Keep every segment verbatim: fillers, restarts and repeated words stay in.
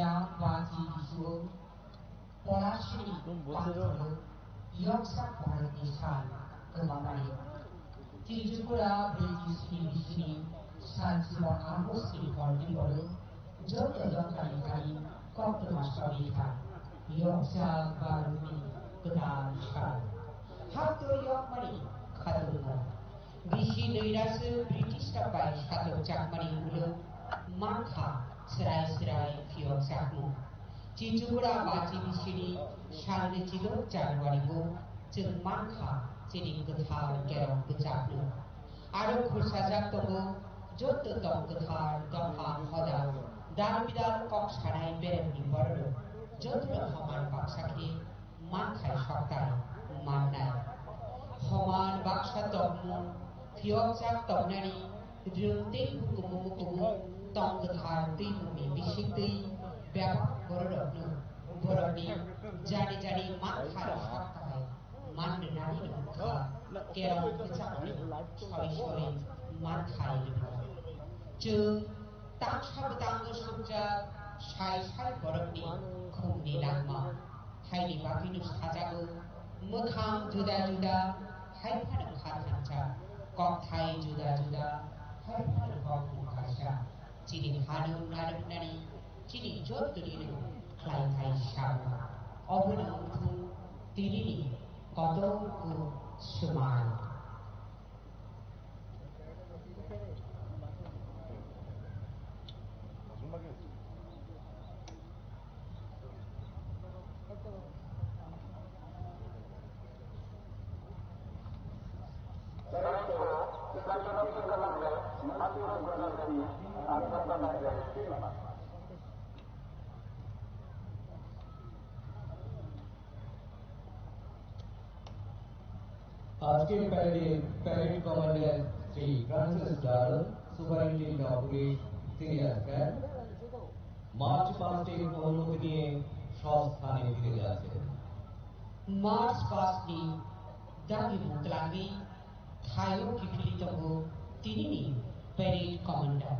Bachi bisingo Polasini pathoro yoksa Bharatni sal kwmamani. Tripura Britishni bisini sal sima Augustni hor ni boro joto dophani thani koktwma sogwi kha yoksa Bharatni kwtal sal. Hakto yokmani khatungma. Bisi noiraswk British rok bai satok chakmani ulo mankha chwrai chwrai phiyok chakmung. Chichukura bachi bisini salni chidok January o chwng mankha chini kwthar kerong bwchapmung. Aro khurchajak tongo joto tong kwthar dopha hoda dal bidal kok sanai beremni bororok jotono homan baksa khe manthai soktai mannai. Homan baksa tongmung phiyokjak tongnani rwng tei hukumu hukumu tong kwthar twimungni bisingtwi bebak bororokno borokni jani jani manthai soktai man rwnani wngkha kerong kwchangni soi soi manthai rwkha. Chwng tangsa bwtango sukjak sai sai borokni khumni langma. Haini bagwino sajago, mwkhang juda juda, hai phano kha thansa, kokthai juda juda, hai phano kokmung kaisa. Chini hano narwknani, chini jotonino khlai khai samo. Obono wngthung tinini kotor o swmai. আজকের প্যারেডে parade commander Shri ফ্রান্সিস ডার্লন, superintendent of police, senior sir, March পাস্টে অনুমতি নিয়ে স্বস্থানে ফিরে যাচ্ছেন। March past ni dagi mutlagi thayo kipili tongo tinini parade commander.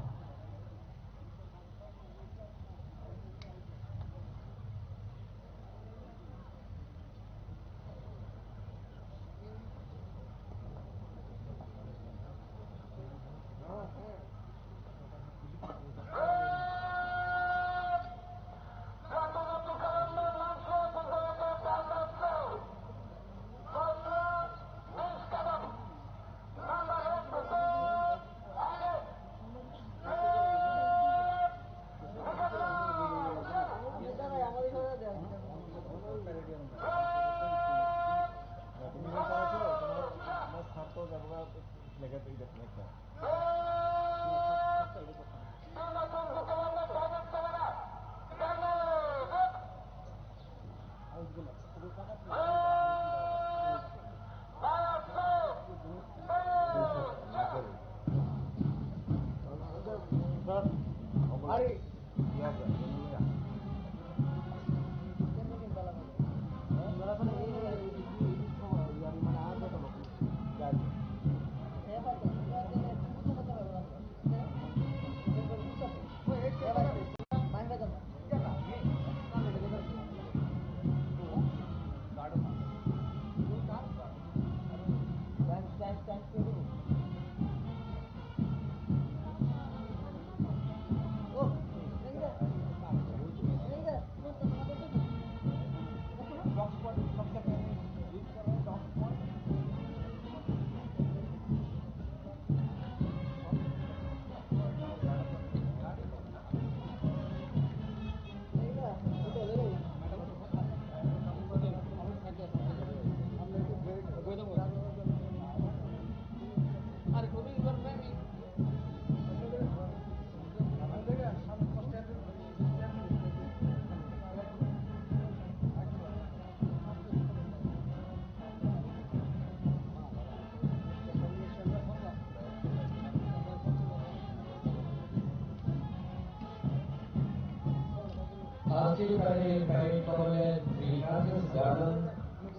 Achi Friday, Friday Commander Sri Francis Garden,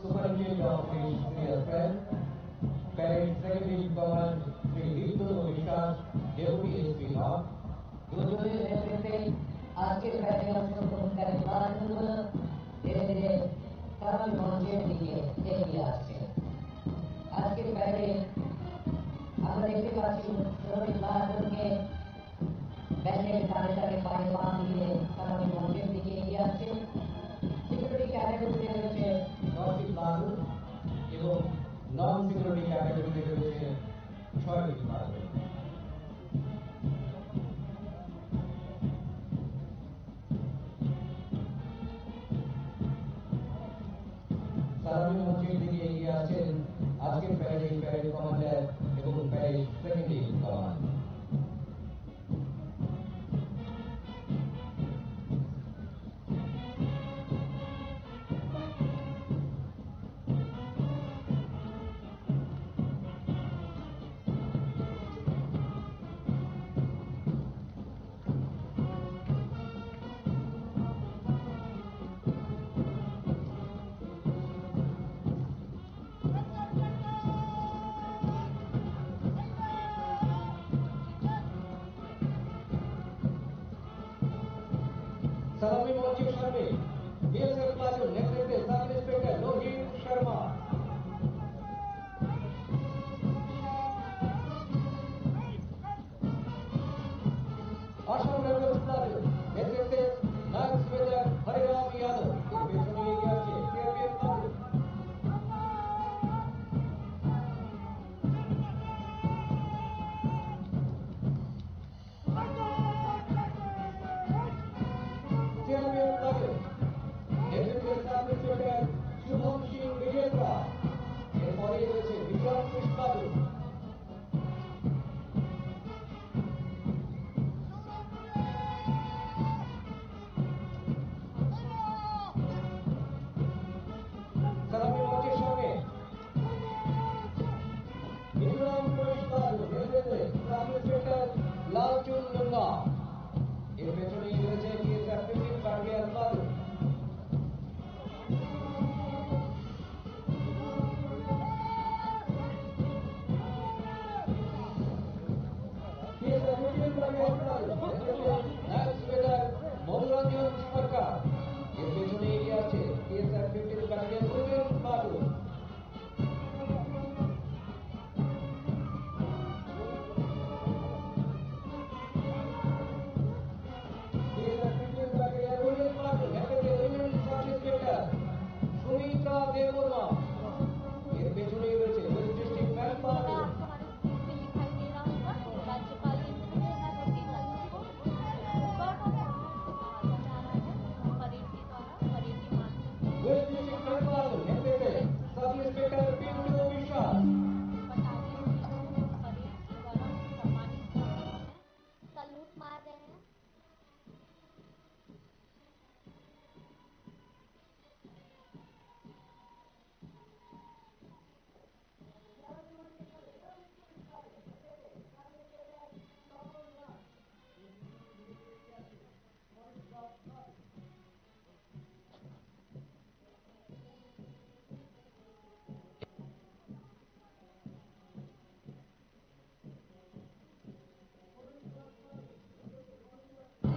Superintendent of Police, Sri Alfred, Parade Secretary in Command, Sri Ritu Vishwas, Deputy S P North, Dududu S S A, আজকের প্যারেডে অংশগ্রহণকারী প্রাণগুলো ধীরে ধীরে সালামি মঞ্চের দিকে এগিয়ে আসছে। আজকের প্যারেডে আমরা দেখতে পাচ্ছি শ্রমিক প্রাণগুলোকে ব্যান্ডের তালে তালে পায়ে পা মিলিয়ে সালামি মঞ্চের দিকে এগিয়ে আসছে। সিকিউরিটি ক্যাটাগরিতে রয়েছে দশটি প্লাটুন এবং নন সিকিউরিটি ক্যাটাগরিতে রয়েছে ছয়টি প্লাটুন। সালামি মঞ্চের দিকে এগিয়ে আসছেন আজকের প্যারেডের প্যারেড কমান্ডার এবং প্যারেড সেকেন্ড ইন কমান্ড। সালামি মঞ্চের সামনে বিএসএফ প্লাটুন নেতৃত্বে সাব ইন্সপেক্টর লোহিত শর্মা। আসাম রাইফেলস প্লাটুন নেতৃত্বে নায়ক সুবেদার হরিরাম যাদব। এর পেছনে এগিয়ে আসছে সিআরপিএফ প্লাটুন। সিআরপিএফ প্লাটুন নেতৃত্বে সাব ইন্সপেক্টর শুভম সিং বিজেন্দ্রা। এরপরেই রয়েছে বিক্রম কৃষ্ণ প্লাটুন। সালামি মঞ্চের সামনে বিক্রম কৃষ্ণ প্লাটুন নেতৃত্বে সাব ইন্সপেক্টর লালচুন লুঙ্গা। এর পেছনেই রয়েছে BSF fifteen battalion platoon. BSF fifteen battalion platoon নেতৃত্বে নায়ক সুবেদার মনোরঞ্জন সরকার। এর পেছনে এগিয়ে আছে BSF fifteen battalion women platoon. Sumitra Debbarma. এর পেছনেই রয়েছে west district man platoon. West district member नेतृत्व सब इंस्पेक्टर पिंटू विश्वास। सलूट मार रहे हैं।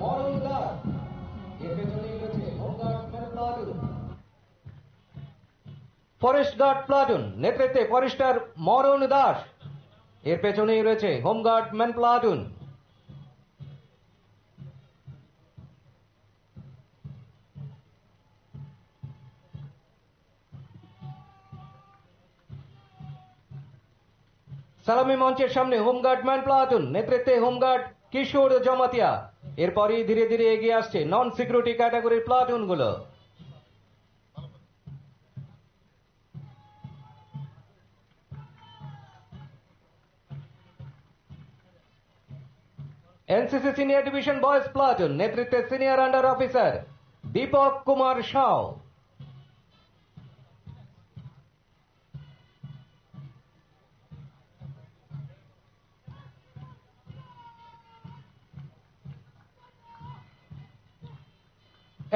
মরণ দাস, এর পেছনেই রয়েছে home guard man platoon. Forest guard platoon নেতৃত্বে ফরেস্টার মরণ দাস, এর পেছনেই রয়েছে হোমগার্ড ম্যান প্লাটুন। সালামি মঞ্চের সামনে হোমগার্ড ম্যান প্লাটুন নেতৃত্বে হোমগার্ড কিশোর জমাতিয়া। এরপরই ধীরে ধীরে এগিয়ে আসছে নন সিকিউরিটি ক্যাটাগরির প্লাটুনগুলো। NCC senior division boys platoon নেতৃত্বে senior under officer Dipak Kumar Sau.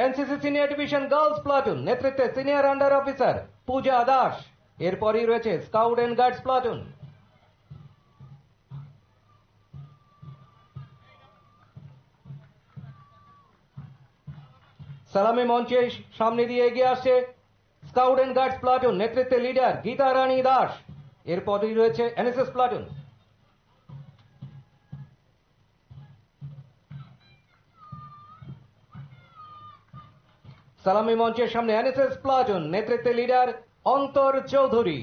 NCC senior division girls platoon নেতৃত্বে senior under officer Puja Das. এরপরই রয়েছে স্কাউট অ্যান্ড গাইডস প্লাটুন। সালামি মঞ্চের সামনে দিয়ে এগিয়ে আসছে স্কাউট অ্যান্ড গাইডস প্লাটুন, নেতৃত্বে লিডার গীতা রানী দাস। এরপরেই রয়েছে এনএসএস প্লাটুন। সালামি মঞ্চের সামনে এনএসএস প্লাটুন, নেতৃত্বে লিডার অন্তর চৌধুরী।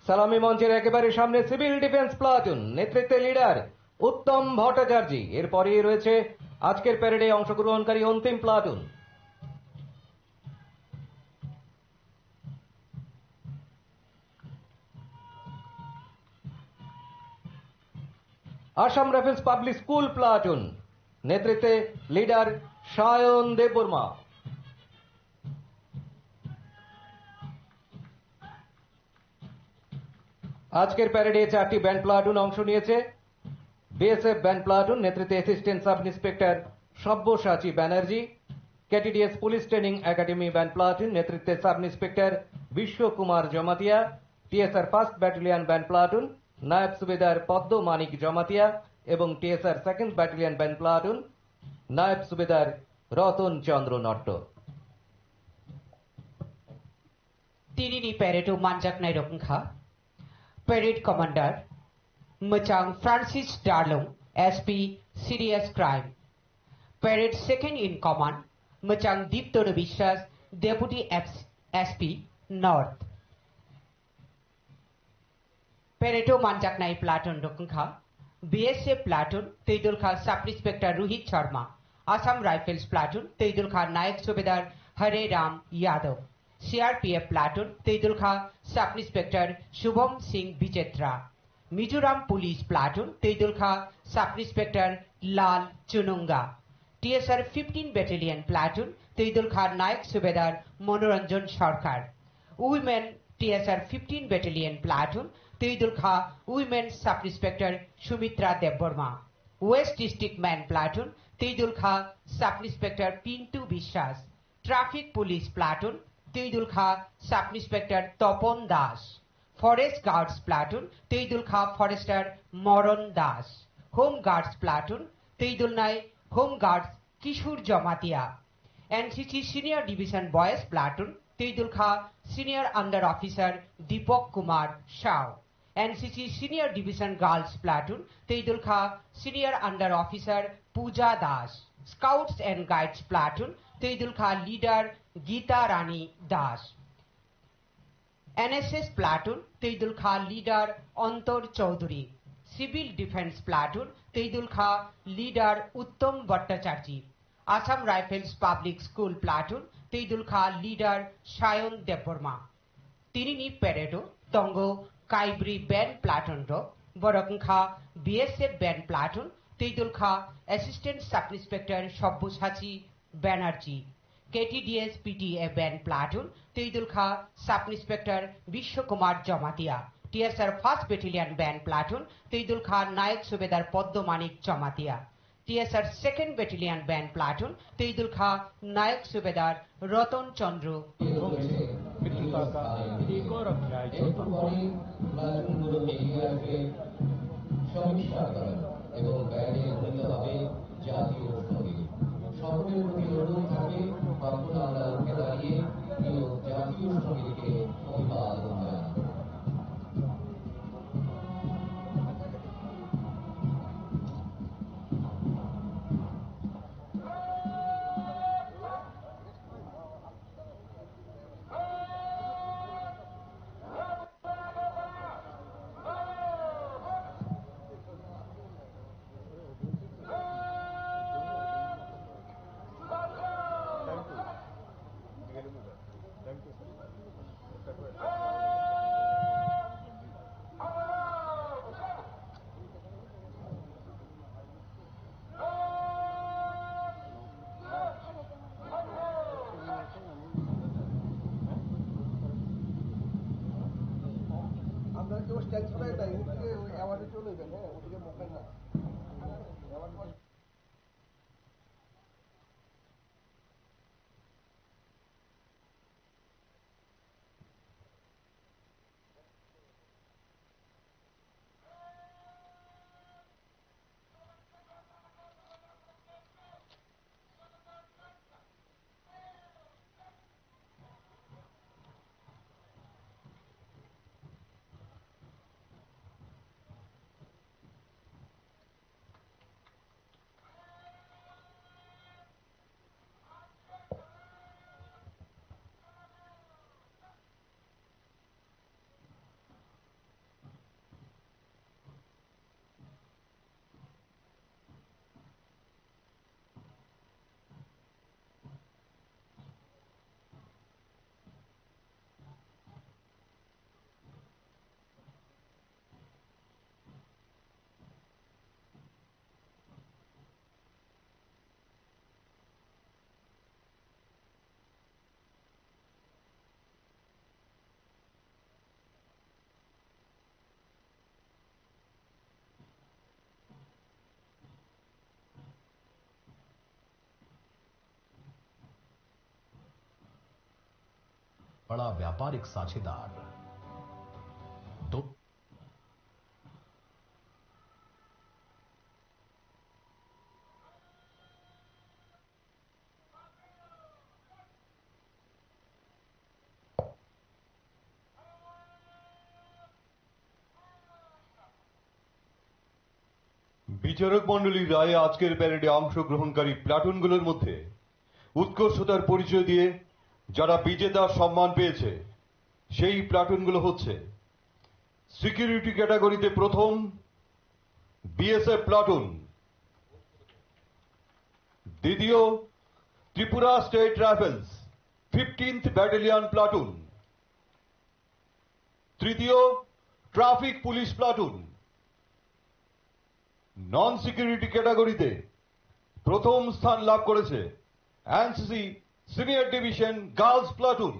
সালামি মঞ্চের একেবারে সামনে সিভিল ডিফেন্স প্লাটুন, নেতৃত্বে লিডার উত্তম ভট্টাচার্য। এরপরেই রয়েছে আজকের প্যারেডে অংশগ্রহণকারী অন্তিম platoon. Assam rifles public school platoon, নেতৃত্বে লিডার সায়ন দেববর্মা। আজকের প্যারেডে চারটি ব্যান্ড প্লাটুন অংশ নিয়েছে। বিএসএফ ব্যান্ড প্লাটুন, নেতৃত্বে assistant sub inspector Sabyasachi Banerjee. KTDS police training academy band platoon, নেতৃত্বে sub inspector Bishwa Kumar Jamatia. TSR first battalion band platoon, naib subedar Padma Manik Jamatia এবং TSR second battalion band platoon, naib subedar রতন Chandra Natta. Tinini parade-o manjaknairok wngkha Parade Commander Mwchang Francis Darlung, S P Serious Crime. Parade Second in Command Mwchang Diptono Biswas, Deputy F-, S P North. Parade-o manjaknai platoon rok wngkha, B S F platoon twi dulkha Sub Inspector Rohit Sharma, Assam Rifles platoon twi dulkha Nayak Subedar Hare Ram Yadav, C R P F platoon twi dulkha Sub Inspector Shubham Singh Bichitra, Mizoram Police platoon twi dulkha Sub Inspector Lal Chununga, T S R fifteen Battalion platoon twi dulkha Nayak Subedar Manoranjan Sarkar, Women T S R fifteen Battalion platoon twi dulkha Women Sub Inspector Sumitra Debbarma, West District Men platoon twi dulkha Sub Inspector Pintu Biswas, Traffic Police platoon twi dulkha Sub Inspector Topon Das, Forest Guards platoon twi dulkha Forester Moron Das, Home Guards platoon twi dulnai Home Guards Kishore Jamatia, N C C Senior Division Boys platoon twi dulkha Senior Under Officer Deepak Kumar Saw, N C C Senior Division Girls platoon twi dulkha Senior Under Officer Pooja Das, Scouts and Guides platoon twi dulkha Leader Geeta Rani Das, N S S platoon twi dulkha Leader Antor Chowdhury, Civil Defence platoon twi dulkha Leader Uttom Bhattacharjee, Assam Rifles Public School platoon twi dulkha Leader Sayon Debbarma. Tinini parade-o tongo kaibri band platoon rok, borok wngkha B S F band platoon twi dulkha Assistant Sub Inspector Sabbusachi Banerjee, K T D S P T A band platoon twi dulkha Sub Inspector Bishwa Kumar Jamatia, T S R first Battalion band platoon twi dulkha Nayak Subedar Padma Manik Jamatia, T S R second Battalion band platoon twi dulkha Nayak Subedar Ratan Chandra. মিত্রতা কা এক অধ্যায় চলতা। সমীক্ষা করেন এবং ব্যান্ডে ধ্বনিত হবে জাতীয় সঙ্গীত। সকলের প্রতি অনুরোধ থাকবে, তখন আমরা উঠে দাঁড়িয়ে প্রিয় জাতীয় সঙ্গীতকে অভিবাদন জানাই। আমরা কেউ স্টেজ ছাড়াই তাই উঠে ওই অ্যাওয়ার্ডে চলে যাবে, হ্যাঁ, ওদিকে মুখে না। बड़ा व्यापारिक साझेदार। दो বিচারক মণ্ডলীর রায়ে আজকের প্যারেডে অংশগ্রহণকারী প্লাটুনগুলোর মধ্যে উৎকর্ষতার পরিচয় দিয়ে যারা বিজেতা সম্মান পেয়েছে, সেই প্লাটুনগুলো হচ্ছে সিকিউরিটি ক্যাটাগরিতে প্রথম বিএসএফ প্লাটুন, দ্বিতীয় Tripura state rifles fifteenth battalion platoon, তৃতীয় ট্রাফিক পুলিশ প্লাটুন। নন সিকিউরিটি ক্যাটাগরিতে প্রথম স্থান লাভ করেছে NCC senior division girls platoon.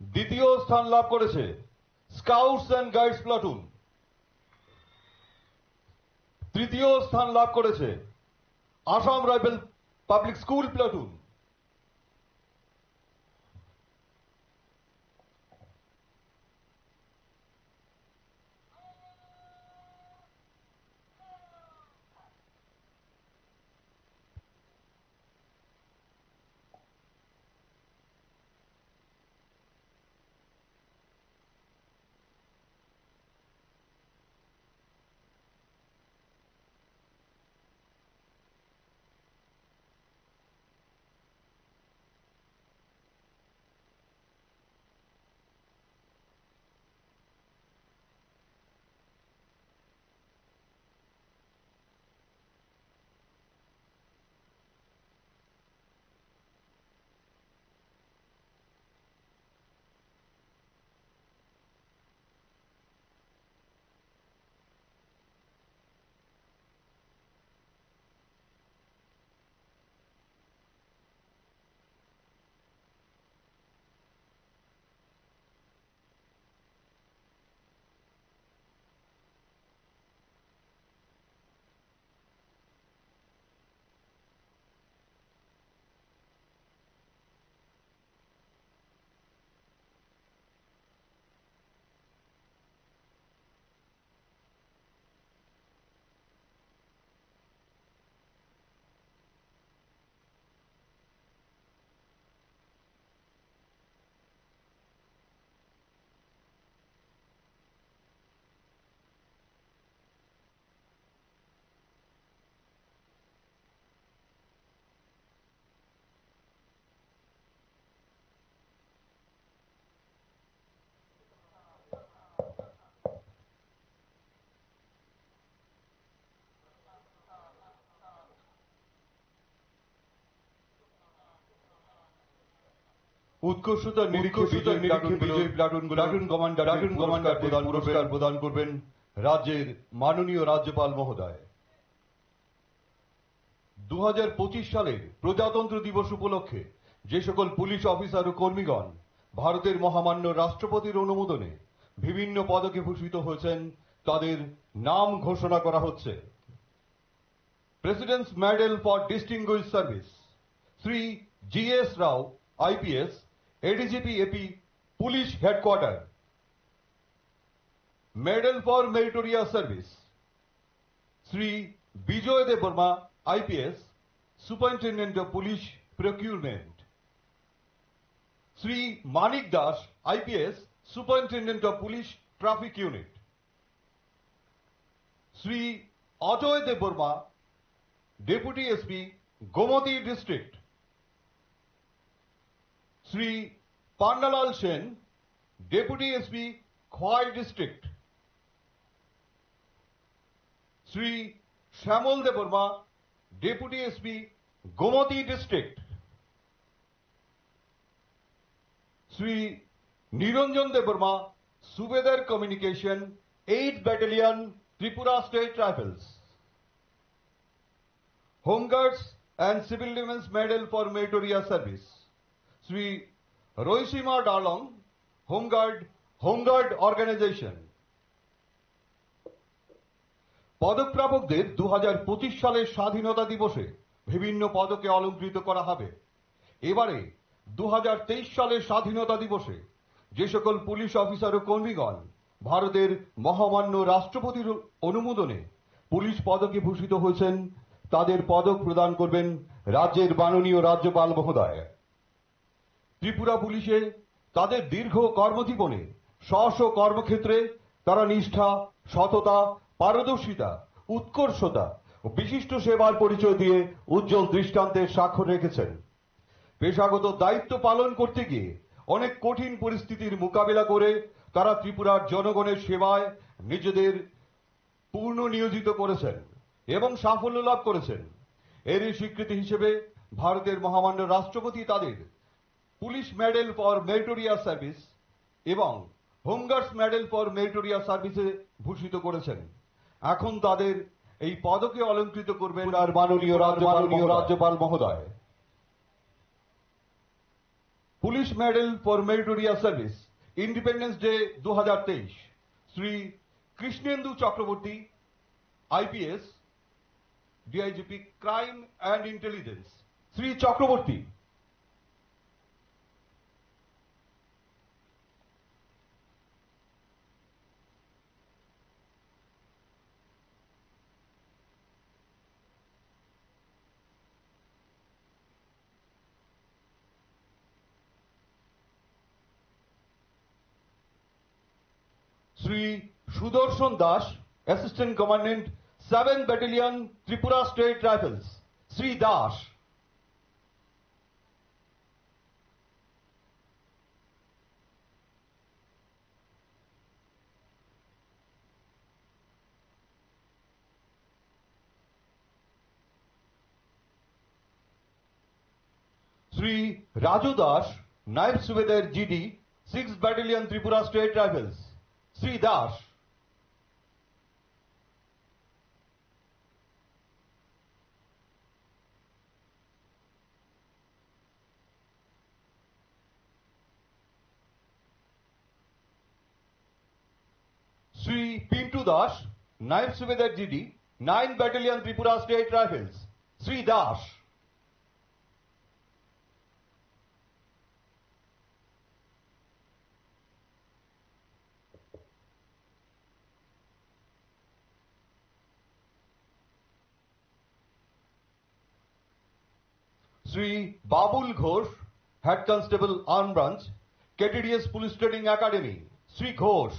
দ্বিতীয় স্থান লাভ করেছে স্কাউটস অ্যান্ড গাইডস প্লাটুন। তৃতীয় স্থান লাভ করেছে Assam rifle public school platoon. উৎকর্ষতার নিরিখে উৎকর্ষতার বিজয়ী নিরিখে প্লাটুনগুলো, বিজয়ী প্লাটুনগুলো, প্লাটুন কমান্ডার, প্লাটুন কমান্ডারদের পুরস্কার প্রদান করবেন রাজ্যের মাননীয় রাজ্যপাল মহোদয়। দু হাজার পঁচিশ সালের প্রজাতন্ত্র দিবস উপলক্ষে যে সকল পুলিশ অফিসার ও কর্মীগণ ভারতের মহামান্য রাষ্ট্রপতির অনুমোদনে বিভিন্ন পদকে ভূষিত হয়েছেন, তাদের নাম ঘোষণা করা হচ্ছে। President's Medal for Distinguished Service, Shri G S Rao, IPS, ADGP AP, police headquarter. Medal for Meritorious Service, Shri Bijoy Debbarma, IPS, Superintendent of Police Procurement, Shri Manik Das, IPS, Superintendent of Police Traffic Unit, Shri Ajoy Debbarma, deputy SP, Gomati district, Shri Pannalal Sen, deputy SP, Khowai district, Shri Shyamal Debbarma, deputy SP, Gomati district, Shri Niranjan Debbarma, subedar communication, eight battalion, Tripura state rifles. Home Guards and Civil Defense Medal for Meritorious Service, Shri Raisima Dalong, home guard, home guard organisation. পদক প্রাপকদের দু হাজার পঁচিশ সালের স্বাধীনতা দিবসে বিভিন্ন পদকে অলংকৃত করা হবে। এবারে দু হাজার তেইশ সালের স্বাধীনতা দিবসে যে সকল পুলিশ অফিসার ও কর্মীগণ ভারতের মহামান্য রাষ্ট্রপতির অনুমোদনে পুলিশ পদকে ভূষিত হয়েছেন, তাদের পদক প্রদান করবেন রাজ্যের মাননীয় রাজ্যপাল মহোদয়। ত্রিপুরা পুলিশে তাদের দীর্ঘ কর্মজীবনে স্ব স্ব কর্মক্ষেত্রে তারা নিষ্ঠা, সততা, পারদর্শিতা, উৎকর্ষতা ও বিশিষ্ট সেবার পরিচয় দিয়ে উজ্জ্বল দৃষ্টান্তের স্বাক্ষর রেখেছেন। পেশাগত দায়িত্ব পালন করতে গিয়ে অনেক কঠিন পরিস্থিতির মোকাবিলা করে তারা ত্রিপুরার জনগণের সেবায় নিজেদের পূর্ণ নিয়োজিত করেছেন এবং সাফল্য লাভ করেছেন। এরই স্বীকৃতি হিসেবে ভারতের মহামান্য রাষ্ট্রপতি তাদের police medal for meritorious service এবং হোমগার্ডস মেডেল ফর মেরিটোরিয়াস সার্ভিসে ভূষিত করেছেন। এখন তাদের এই পদকে অলংকৃত করবেন আর মাননীয় রাজ্যপাল মাননীয় মহোদয়। রাজ্যপাল মহোদয়। Police medal for meritorious service, Independence Day দু হাজার তেইশ, Shri Krishnendu Chakraborty, IPS, DIGP crime and intelligence, Shri Chakraborty. Shri Sudarshan Das, assistant commandant seven battalion Tripura state rifles, Shri Das. Shri Raju Das, naib subedar GD, six battalion Tripura state rifles, Shri Das. Shri Pintu Das, naib subedar GD, nine battalion Tripura state rifles, Shri Das. Shri Babul Ghosh, head constable arm branch, কেটিডিএস police training academy, Shri ঘোষ।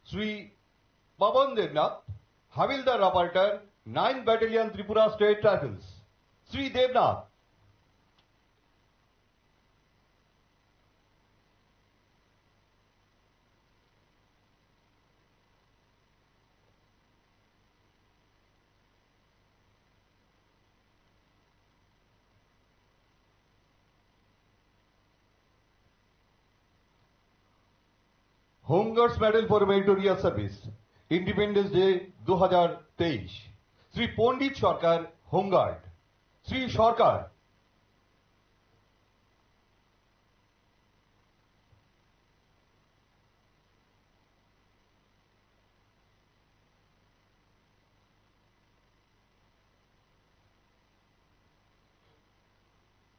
শ্রী পবন দেবনাথ, হাবিলদার operator, nine battalion Tripura state rifles, Shri দেবনাথ। হোমগার্ডস medal for meritorious service, Independence Day দু হাজার তেইশ, শ্রী পণ্ডিত সরকার, হোমগার্ড, শ্রী সরকার।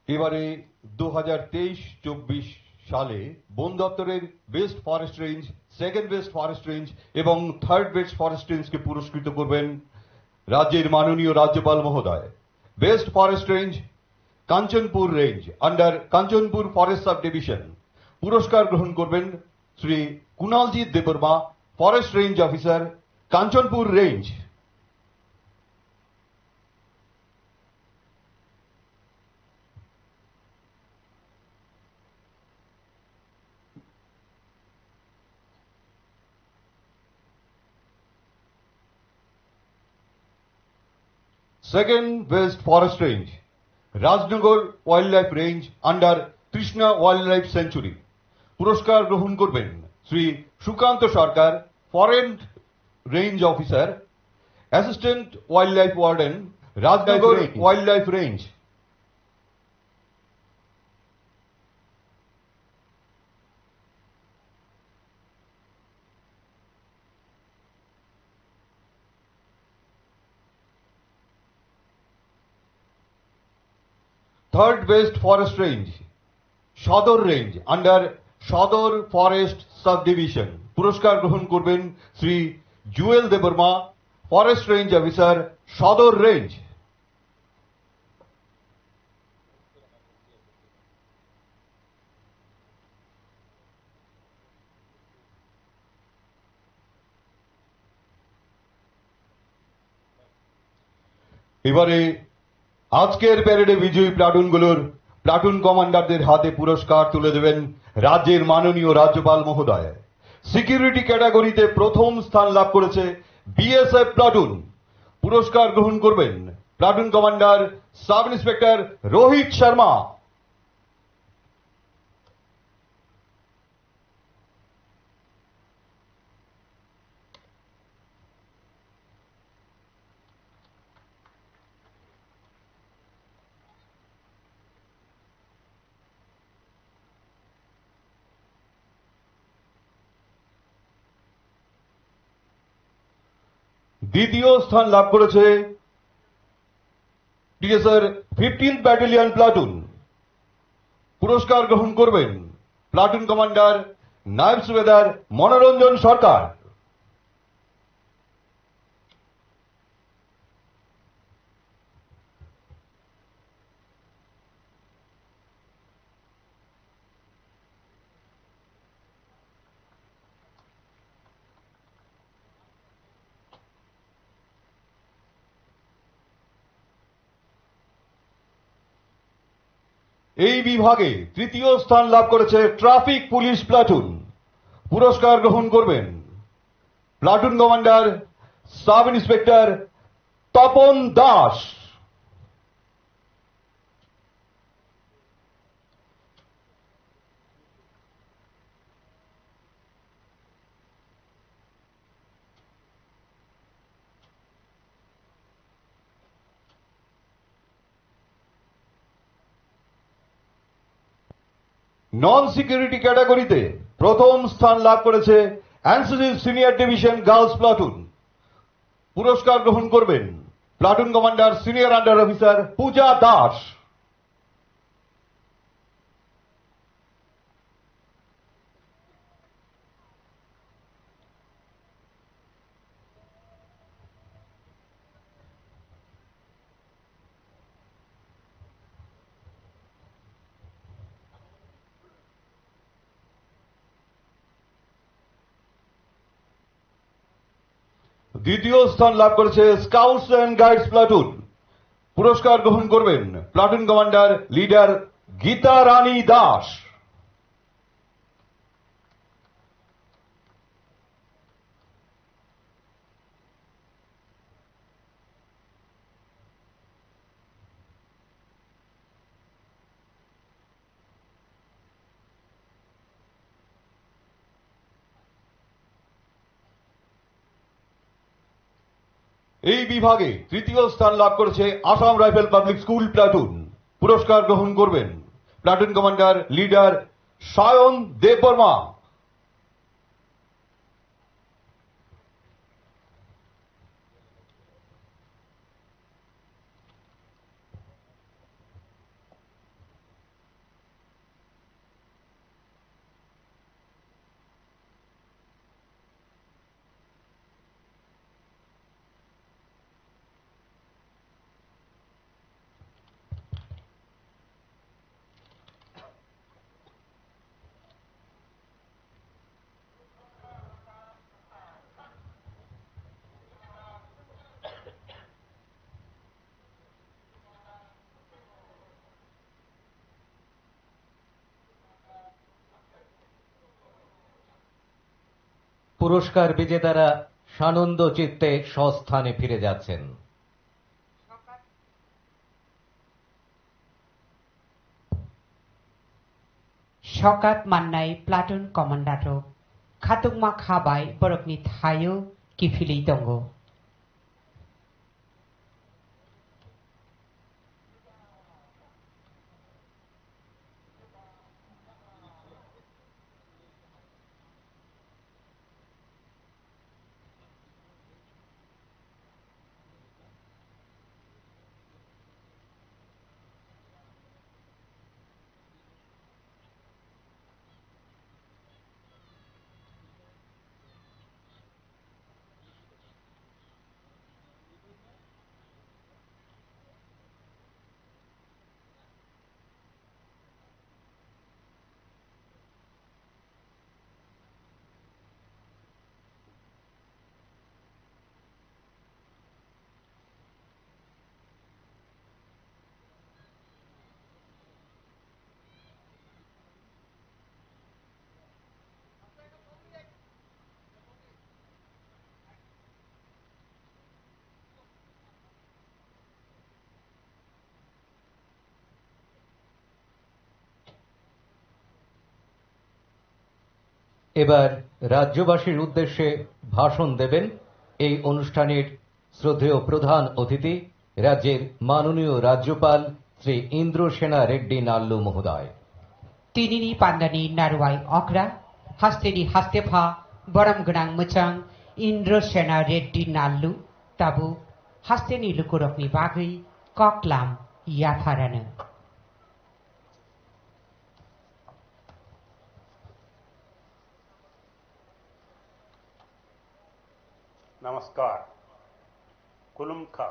এবারে দু হাজার তেইশ চব্বিশ সালে বন দপ্তরের best forest range, second best forest range এবং থার্ড বেস্ট ফরেস্ট রেঞ্জকে পুরস্কৃত করবেন রাজ্যের মাননীয় রাজ্যপাল মহোদয়। Best forest range, Kanchanpur range, under Kanchanpur forest sub division, পুরস্কার গ্রহণ করবেন Shri Kunaljit Debbarma, forest range officer, Kanchanpur range. Second best forest range, Rajnagar wildlife range under Trishna wildlife sanctuary. পুরস্কার গ্রহণ করবেন Shri Sukanta Sarkar, forest range officer, assistant wildlife warden, Rajnagar range. Wildlife range. Third Best Forest Range, Sodor Range, under Sodor Forest Subdivision. পুরস্কার গ্রহণ করবেন শ্রী জুয়েল Debbarma, forest range officer, সদর রেঞ্জ। এবারে আজকের প্যারেডে বিজয়ী প্লাটুনগুলোর প্লাটুন কমান্ডারদের হাতে পুরস্কার তুলে দেবেন রাজ্যের মাননীয় রাজ্যপাল মহোদয়। সিকিউরিটি ক্যাটাগরিতে প্রথম স্থান লাভ করেছে বিএসএফ প্লাটুন। পুরস্কার গ্রহণ করবেন platoon commander sub inspector Rohit Sharma. দ্বিতীয় স্থান লাভ করেছে টিএসআর ফিফটিন্থ ব্যাটালিয়ন প্লাটুন। পুরস্কার গ্রহণ করবেন প্লাটুন কমান্ডার নায়েব সুবেদার মনোরঞ্জন সরকার। এই বিভাগে তৃতীয় স্থান লাভ করেছে ট্রাফিক পুলিশ প্লাটুন। পুরস্কার গ্রহণ করবেন platoon commander sub inspector Tapan Das. Non security ক্যাটাগরিতে প্রথম স্থান লাভ করেছে NCC senior division girls platoon. পুরস্কার গ্রহণ করবেন platoon commander senior under officer Puja Das. দ্বিতীয় স্থান লাভ করেছে স্কাউটস অ্যান্ড গাইডস প্লাটুন। পুরস্কার গ্রহণ করবেন প্লাটুন কমান্ডার লিডার গীতা রানী দাস। এই বিভাগে তৃতীয় স্থান লাভ করেছে Assam rifle public school platoon. পুরস্কার গ্রহণ করবেন প্লাটুন কমান্ডার লিডার সায়ন দেববর্মা। পুরস্কার বিজেতারা সানন্দ চিত্তে স্বস্থানে ফিরে যাচ্ছেন। Sokat mannai platoon commander rok khatungma kha bai borokni thaio kiphilwi tongo. এবার রাজ্যবাসীর উদ্দেশ্যে ভাষণ দেবেন এই অনুষ্ঠানের শ্রদ্ধেয় প্রধান অতিথি, রাজ্যের মাননীয় রাজ্যপাল শ্রী ইন্দ্রসেনা রেড্ডি নাল্লু মহোদয়। Tinini pandani narwai okra, hasteni hastepha, borom gwnang mwchang Indrasena Reddy Nallu, tabuk hasteni lukurokni bagwi koklam yapharano. Namaskar. Kulumkha.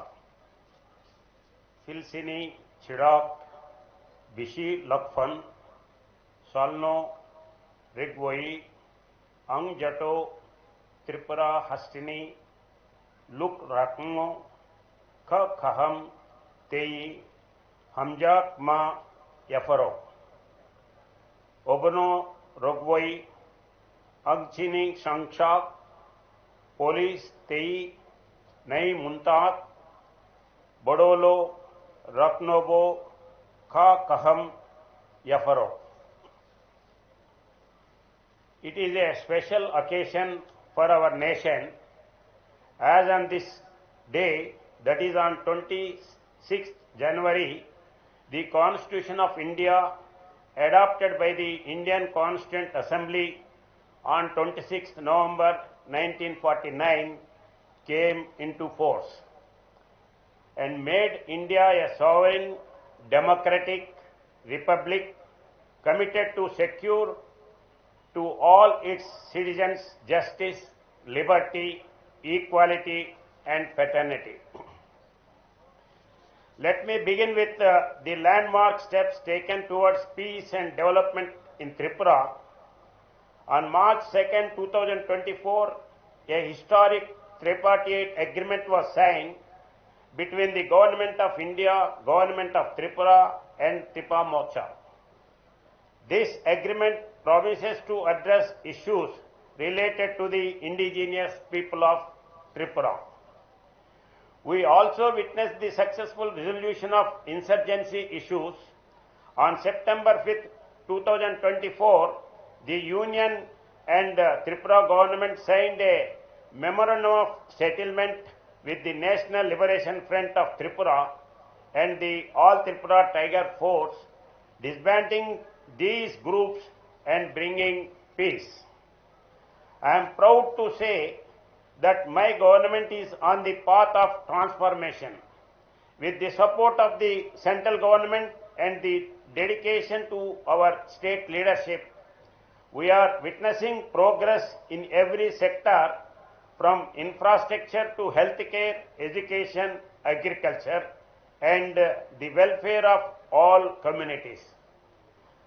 Silsini, Chirok, Bisi Lokphon, Salno, Rigwai, Ang Jato, Tripura Hastini, Luk Rakngo, Kha Khaham, Tei, Hamjak Ma, Yapharo. Obono Rogwai, Ang Chini Sangchak, Police Tei, Nei Muntak, Bodolo, Raknobo, Kha Kaham, Yapharo. It is a special occasion for our nation, as on this day, that is on twenty-sixth January, the Constitution of India, adopted by the Indian Constituent Assembly on twenty-sixth November nineteen forty-nine, came into force and made India a sovereign, democratic republic committed to secure to all its citizens justice, liberty, equality, and fraternity. Let me begin with, uh, the landmark steps taken towards peace and development in Tripura. On March second, two thousand twenty-four, a historic tripartite agreement was signed between the Government of India, Government of Tripura, and Tripura Mocha. This agreement promises to address issues related to the indigenous people of Tripura. We also witnessed the successful resolution of insurgency issues. On September fifth, two thousand twenty-four, the Union and, uh, Tripura government signed a memorandum of settlement with the National Liberation Front of Tripura and the All Tripura Tiger Force, disbanding these groups and bringing peace. I am proud to say that my government is on the path of transformation. With the support of the central government and the dedication to our state leadership, we are witnessing progress in every sector, from infrastructure to healthcare, education, agriculture, and the welfare of all communities.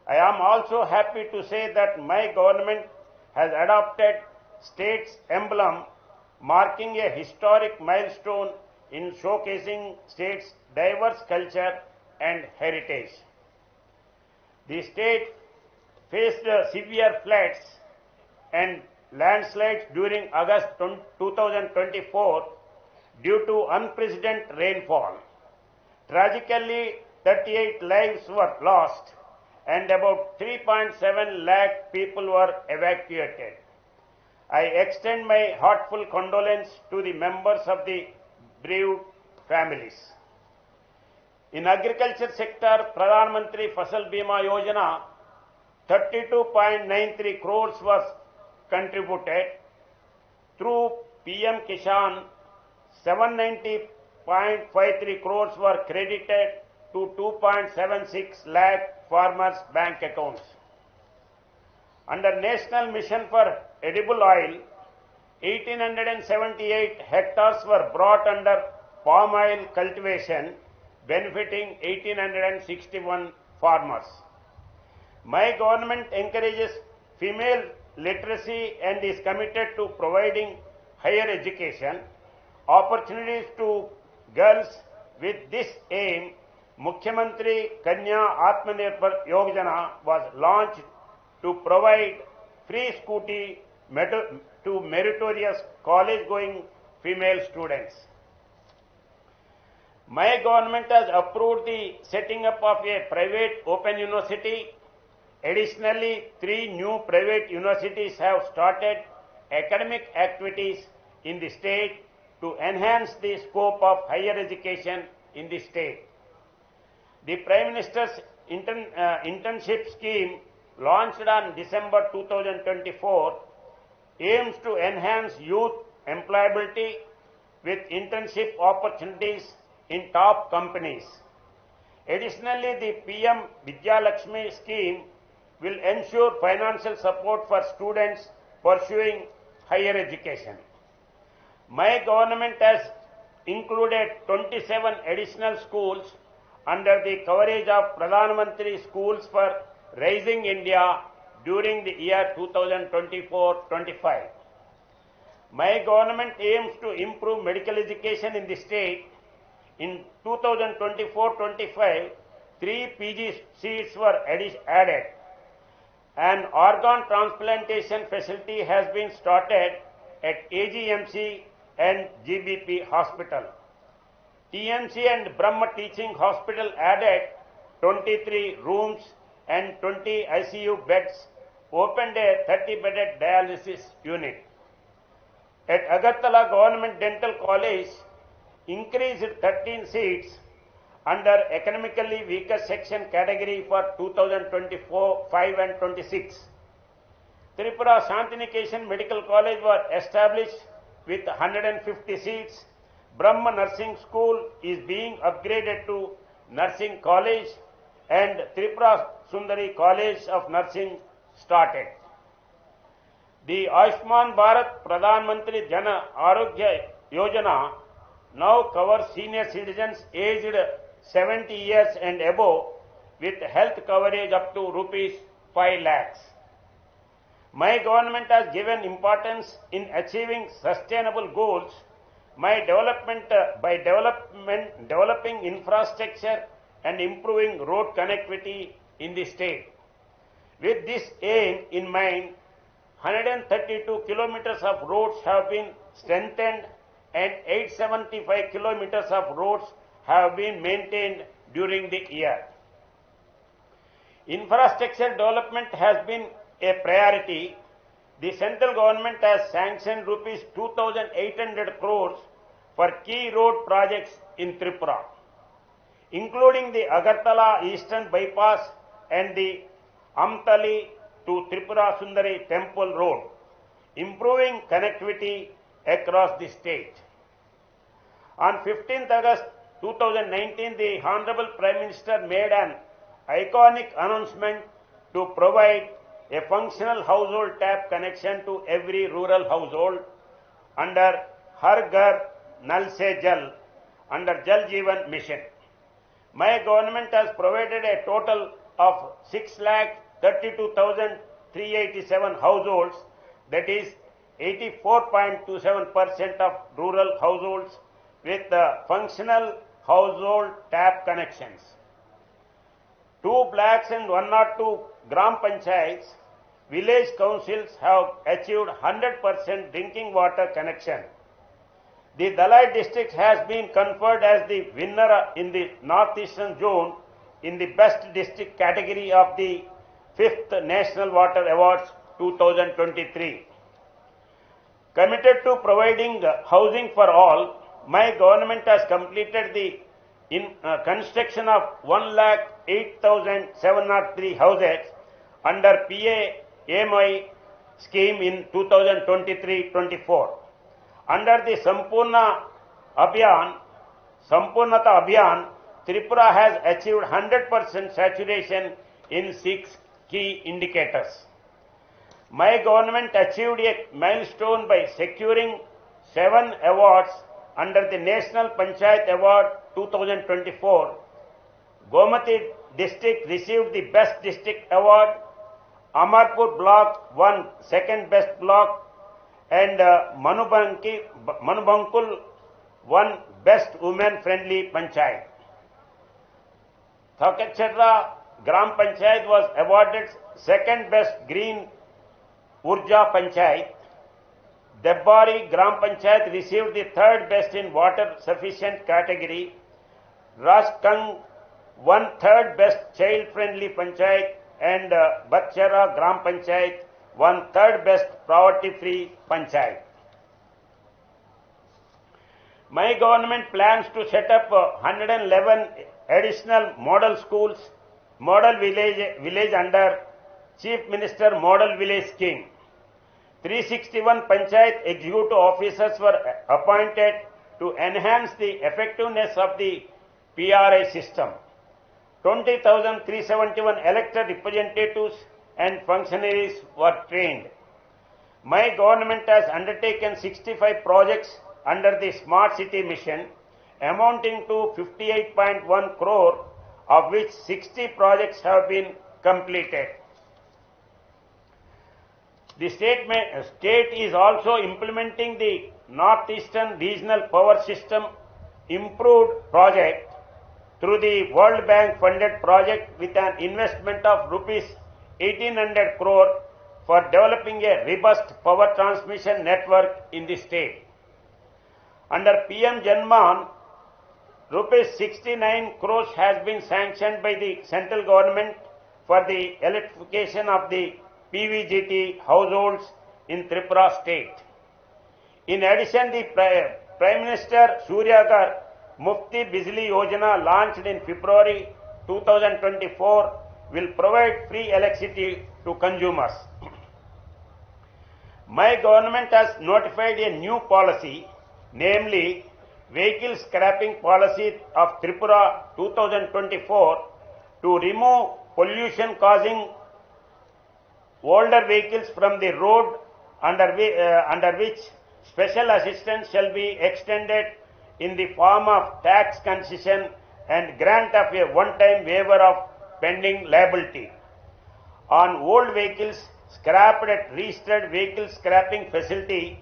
I am also happy to say that my government has adopted state's emblem, marking a historic milestone in showcasing state's diverse culture and heritage. The state faced severe floods and landslides during August two thousand twenty-four due to unprecedented rainfall. Tragically, thirty-eight lives were lost and about three point seven lakh people were evacuated. I extend my heartfelt condolence to the members of the bereaved families. In agriculture sector, Pradhan Mantri Fasal Bima Yojana, thirty-two point nine three crores was contributed. Through P M Kisan, seven ninety point five three crores were credited to two point seven six lakh farmers' bank accounts. Under National Mission for Edible Oil, eighteen hundred and seventy-eight hectares were brought under palm oil cultivation, benefiting eighteen hundred and sixty-one farmers. My government encourages female literacy and is committed to providing higher education opportunities to girls. With this aim, Mukhyamantri Kanya Atmanirbhar Yojana was launched to provide free scooty meto-, to meritorious college-going female students. My government has approved the setting up of a private open university Additionally, three new private universities have started academic activities in the state to enhance the scope of higher education in the state. The Prime Minister's intern- uh, internship scheme, launched on December two thousand twenty-four, aims to enhance youth employability with internship opportunities in top companies. Additionally, the P M Vidya Lakshmi scheme will ensure financial support for students pursuing higher education. My government has included twenty-seven additional schools under the coverage of Pradhan Mantri Schools for Raising India during the year two thousand twenty-four twenty-five. My government aims to improve medical education in the state. In two thousand twenty-four twenty-five, three P G seats were addi- added. An organ transplantation facility has been started at A G M C and G B P hospital. T M C and Brahma Teaching Hospital added twenty-three rooms and twenty I C U beds, opened a thirty-bedded dialysis unit. At Agartala Government Dental College, increased thirteen seats under economically weaker section category for two thousand twenty-four five and twenty-six. Tripura Shantiniketan Medical College was established with hundred and fifty seats. Brahma Nursing School is being upgraded to Nursing College and Tripura Sundari College of Nursing started. The Ayushman Bharat Pradhan Mantri Jan Arogya Yojana now covers senior citizens aged seventy years and above with health coverage up to rupees five lakhs. My government has given importance in achieving sustainable goals. My development uh, by development, developing infrastructure and improving road connectivity in the state. With this aim in mind, hundred and thirty-two kilometers of roads have been strengthened and eight seventy-five kilometers of roads have been maintained during the year. Infrastructure development has been a priority. The central government has sanctioned rupees two thousand eight hundred crores for key road projects in Tripura, including the Agartala Eastern Bypass and the Amtali to Tripura Sundari Temple Road, improving connectivity across the state. On fifteenth August two thousand nineteen, the Honorable Prime Minister made an iconic announcement to provide a functional household tap connection to every rural household under Har Ghar Nal Se Jal under Jal Jeevan Mission. My government has provided a total of six lakh thirty-two thousand three eighty-seven households, that is eighty-four point two seven percent of rural households with the functional household tap connections. Two blocks and one hundred two Gram Panchayats, village councils have achieved hundred percent drinking water connection. The Dhalai district has been conferred as the winner in the Northeastern Zone in the Best District category of the fifth National Water Awards two thousand twenty-three. Committed to providing housing for all, my government has completed the in, uh, construction of one lakh eight thousand seven hundred three houses under P A M Y scheme in two thousand twenty-three twenty-four. Under the Sampoorna Abhiyan, Sampoornata Abhiyan, Tripura has achieved hundred percent saturation in six key indicators. My government achieved a milestone by securing seven awards under the National Panchayat Award two thousand twenty-four. Gomati district received the Best District Award, Amarpur Block won Second Best Block, and uh, Manubanki, Manubankul won Best Women Friendly Panchayat. Thoketchedra Gram Panchayat was awarded second best Green Urja Panchayat. Debbari Gram Panchayat received the third best in water sufficient category. Raskang won third best child friendly panchayat. and uh, Batchara Gram Panchayat won third best poverty-free panchayat. My government plans to set up uh, one hundred eleven additional model schools, model village, village under Chief Minister Model Village Scheme. three sixty-one Panchayat executive officers were appointed to enhance the effectiveness of the P R I system. twenty thousand three seventy-one elected representatives and functionaries were trained. My government has undertaken sixty-five projects under the Smart City Mission, amounting to fifty-eight point one crore, of which sixty projects have been completed. The state, may, state is also implementing the Northeastern Regional Power System Improved Project through the World Bank funded project with an investment of rupees eighteen hundred crore for developing a robust power transmission network in the state. Under P M Janman, rupees sixty-nine crores has been sanctioned by the central government for the electrification of the P V G T households in Tripura state. In addition, the Pri-, Prime Minister Surya Ghar Mufti Bijli Yojana, launched in February two thousand twenty-four, will provide free electricity to consumers. My government has notified a new policy, namely Vehicle Scrapping Policy of Tripura two thousand twenty-four, to remove pollution causing older vehicles from the road, under whi-, uh, under which special assistance shall be extended in the form of tax concession and grant of a one-time waiver of pending liability on old vehicles scrapped at registered vehicle scrapping facility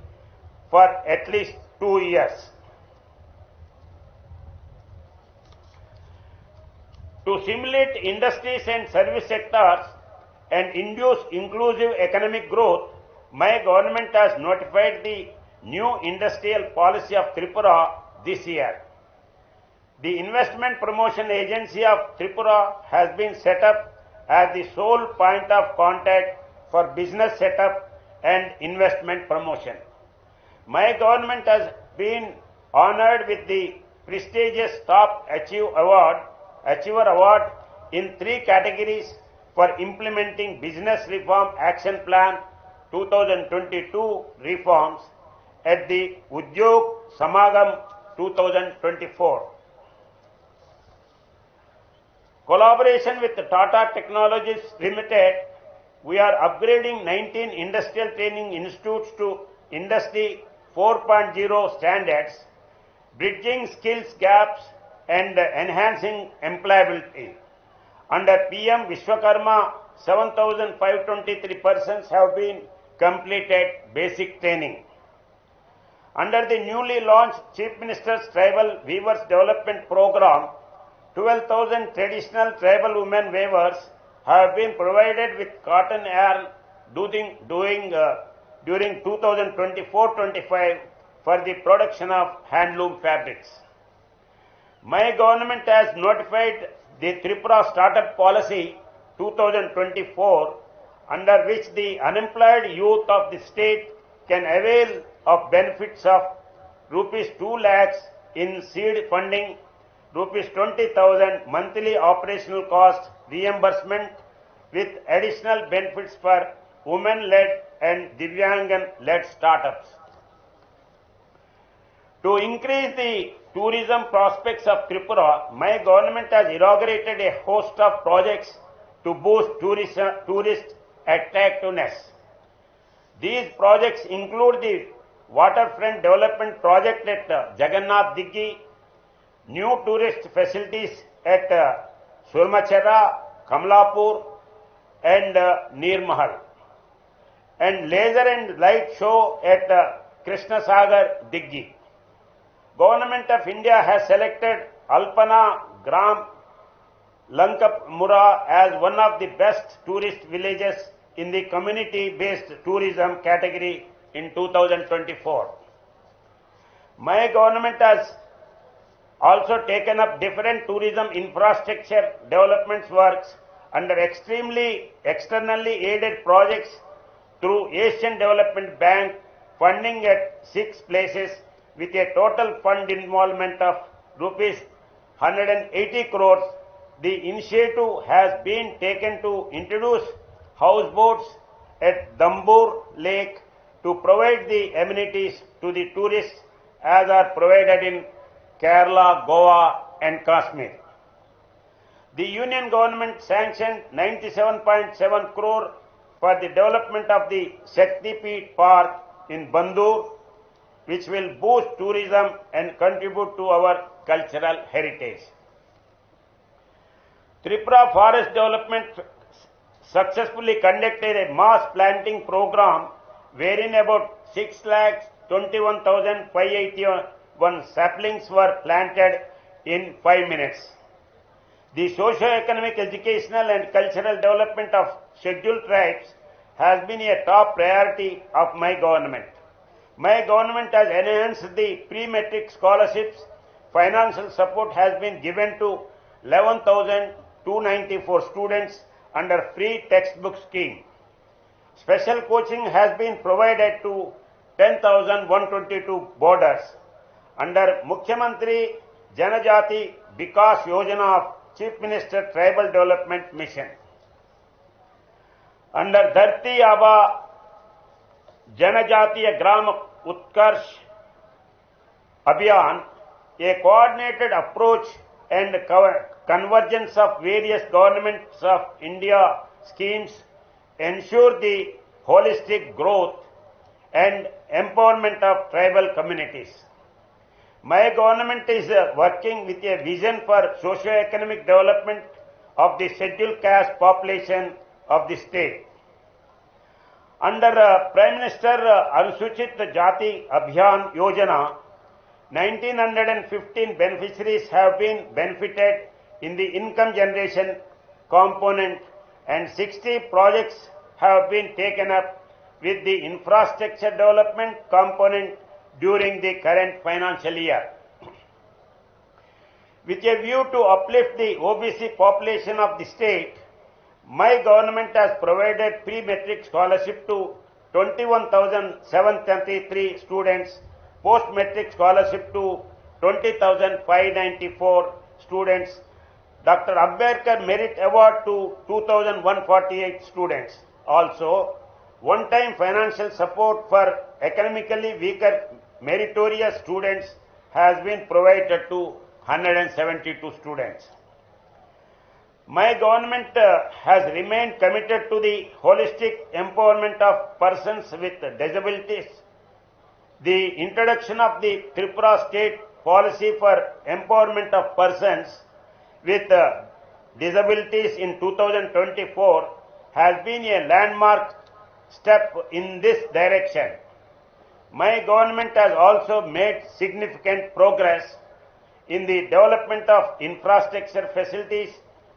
for at least two years. To stimulate industries and service sectors and induce inclusive economic growth, my government has notified the new industrial policy of Tripura this year. The Investment Promotion Agency of Tripura has been set up as the sole point of contact for business setup and investment promotion. My government has been honored with the prestigious Top Achieve Award, Achiever Award in three categories for implementing Business Reform Action Plan two thousand twenty-two reforms at the Udyog Samagam two thousand twenty-four. Collaboration with Tata Technologies Limited, we are upgrading nineteen industrial training institutes to Industry four point zero standards, bridging skills gaps and enhancing employability. Under P M Vishwakarma, seven thousand five twenty-three persons have been completed basic training. Under the newly launched Chief Minister's Tribal Weavers Development Programme, twelve thousand traditional tribal women weavers have been provided with cotton yarn during, doing, uh, during two thousand twenty-four twenty-five for the production of handloom fabrics. My government has notified the Tripura Startup Policy two thousand twenty-four, under which the unemployed youth of the state can avail of benefits of rupees two lakhs in seed funding, rupees twenty thousand monthly operational cost reimbursement with additional benefits for women-led and Divyangan-led startups. To increase the tourism prospects of Tripura, my government has inaugurated a host of projects to boost tourism, tourist attractiveness. These projects include the waterfront development project at uh, Jagannath Dighi, new tourist facilities at uh, Surmachera, Kamalapur, and uh, Nirmahal, and laser and light show at uh, Krishnasagar Dighi. Government of India has selected Alpana Gram Lankapmura as one of the best tourist villages in the community-based tourism category in two thousand twenty-four. My government has also taken up different tourism infrastructure developments works under extremely externally aided projects through Asian Development Bank funding at six places with a total fund involvement of rupees one hundred eighty crores. The initiative has been taken to introduce houseboats at Dambur Lake to provide the amenities to the tourists as are provided in Kerala, Goa and Kashmir. The Union Government sanctioned ninety-seven point seven crore for the development of the Shaktipeeth Park in Bandur, which will boost tourism and contribute to our cultural heritage. Tripura Forest Development successfully conducted a mass planting program wherein about six lakh twenty-one thousand five eighty-one saplings were planted in five minutes. The socio-economic, educational and cultural development of scheduled tribes has been a top priority of my government. My government has enhanced the pre-matric scholarships. Financial support has been given to eleven thousand two ninety-four students under free textbook scheme. Special coaching has been provided to ten thousand one twenty-two boarders under Mukhyamantri Janajati Vikas Yojana of Chief Minister Tribal Development Mission. Under Dharti Aaba Janajatiya Gram Utkarsh Abhiyan, a coordinated approach and co-, convergence of various governments of India schemes ensure the holistic growth and empowerment of tribal communities. My government is, uh, working with a vision for socio-economic development of the scheduled caste population of the state. Under, uh, Prime Minister, uh, Anusuchit Jati Abhiyan Yojana, nineteen hundred and fifteen beneficiaries have been benefited in the income generation component and sixty projects have been taken up with the infrastructure development component during the current financial year. With a view to uplift the O B C population of the state, my government has provided pre-matric scholarship to twenty-one thousand seven thirty-three students, post-matric scholarship to twenty thousand five ninety-four students, Doctor Ambedkar Merit Award to two thousand one forty-eight students. Also, one-time financial support for academically weaker meritorious students has been provided to one hundred seventy-two students. My government, uh, has remained committed to the holistic empowerment of persons with disabilities. The introduction of the Tripura State Policy for Empowerment of Persons with, uh, Disabilities in two thousand twenty-four has been a landmark step in this direction. My government has also made significant progress in the development of infrastructure facilities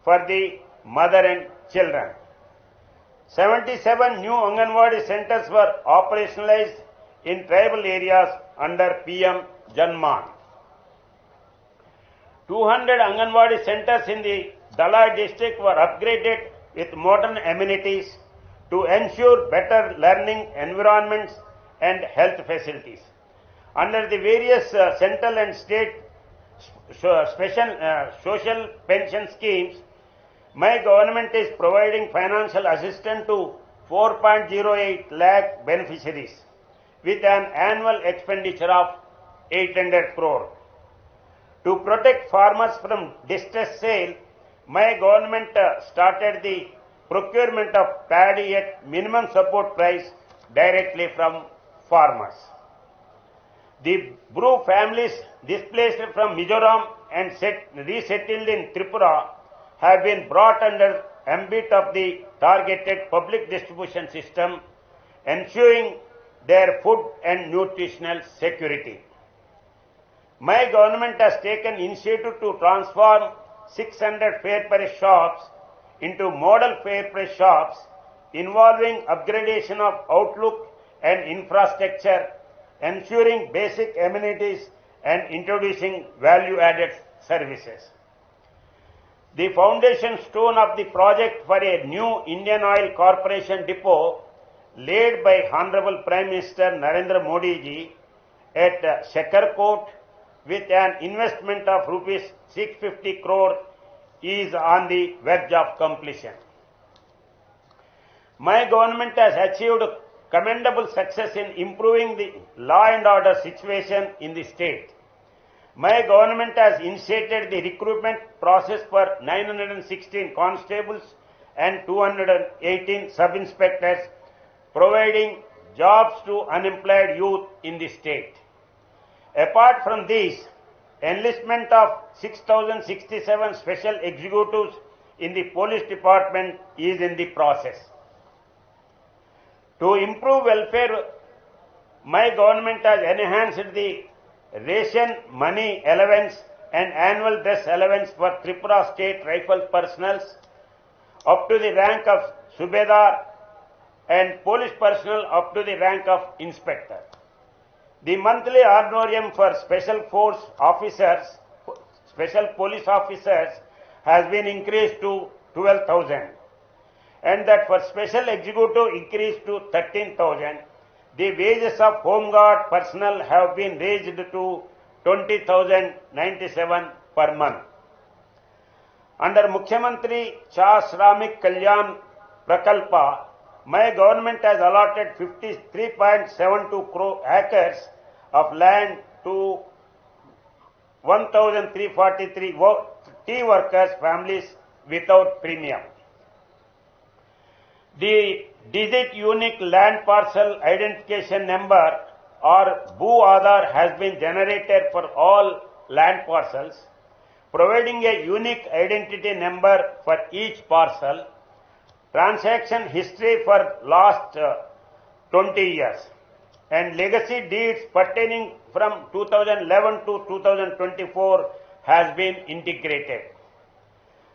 for the mother and children. Seventy-seven new Anganwadi centers were operationalized in tribal areas under P M Janman. Two hundred Anganwadi centers in the Dhalai district were upgraded with modern amenities to ensure better learning environments and health facilities. Under the various, uh, central and state s-, so-, special, uh, social pension schemes, my government is providing financial assistance to four point zero eight lakh beneficiaries with an annual expenditure of eight hundred crore. To protect farmers from distress sale, my government, uh, started the procurement of paddy at minimum support price directly from farmers. The Bru families displaced from Mizoram and set-, resettled in Tripura have been brought under ambit of the targeted public distribution system, ensuring their food and nutritional security. My government has taken initiative to transform six hundred Fair Price shops into model Fair Price shops, involving upgradation of outlook and infrastructure, ensuring basic amenities, and introducing value-added services. The foundation stone of the project for a new Indian Oil Corporation depot laid by Honorable Prime Minister Narendra Modi ji at Shakarkot with an investment of rupees six fifty crore is on the verge of completion. My government has achieved commendable success in improving the law and order situation in the state. My government has initiated the recruitment process for nine hundred sixteen constables and two hundred eighteen sub-inspectors, providing jobs to unemployed youth in the state. Apart from this, enlistment of six thousand sixty-seven special executives in the police department is in the process. To improve welfare, my government has enhanced the ration money allowance and annual dress allowance for Tripura State Rifle personnel up to the rank of Subedar and police personnel up to the rank of Inspector. The monthly honorarium for special force officers, special police officers, has been increased to twelve thousand, and that for special executive increased to thirteen thousand. The wages of home guard personnel have been raised to twenty thousand ninety-seven per month. Under Mukhyamantri Cha Shramik Kalyan Prakalpa, my government has allotted fifty-three point seven two crore acres of land to one thousand three forty-three wo-, tea workers families without premium. The digit unique land parcel identification number or Bhu Aadhaar has been generated for all land parcels, providing a unique identity number for each parcel, transaction history for last, uh, twenty years, and legacy deeds pertaining from two thousand eleven to two thousand twenty-four has been integrated.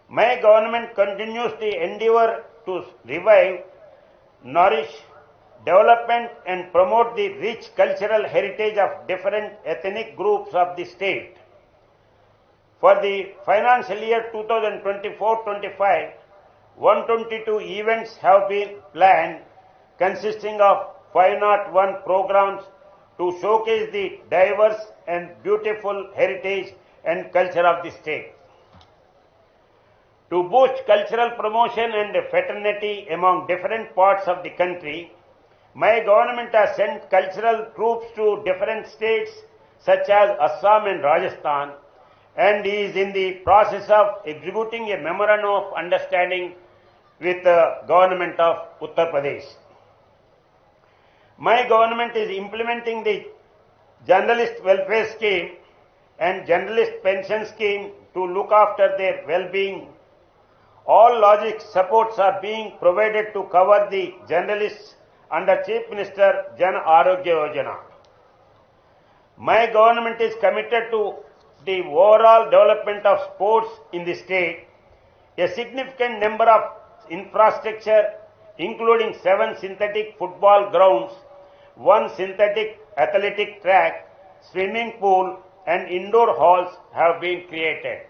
My government continues the endeavor to revive, nourish, development and promote the rich cultural heritage of different ethnic groups of the state. For the financial year two thousand twenty-four twenty-five, one twenty-two events have been planned, consisting of five oh one programs to showcase the diverse and beautiful heritage and culture of the state. To boost cultural promotion and fraternity among different parts of the country, my government has sent cultural troupes to different states such as Assam and Rajasthan, and is in the process of executing a memorandum of understanding with the government of Uttar Pradesh. My government is implementing the journalist welfare scheme and journalist pension scheme to look after their well-being. All logistic supports are being provided to cover the journalists under Chief Minister Jan Arogya Yojana. My government is committed to the overall development of sports in the state. A significant number of infrastructure, including seven synthetic football grounds, one synthetic athletic track, swimming pool, and indoor halls, have been created.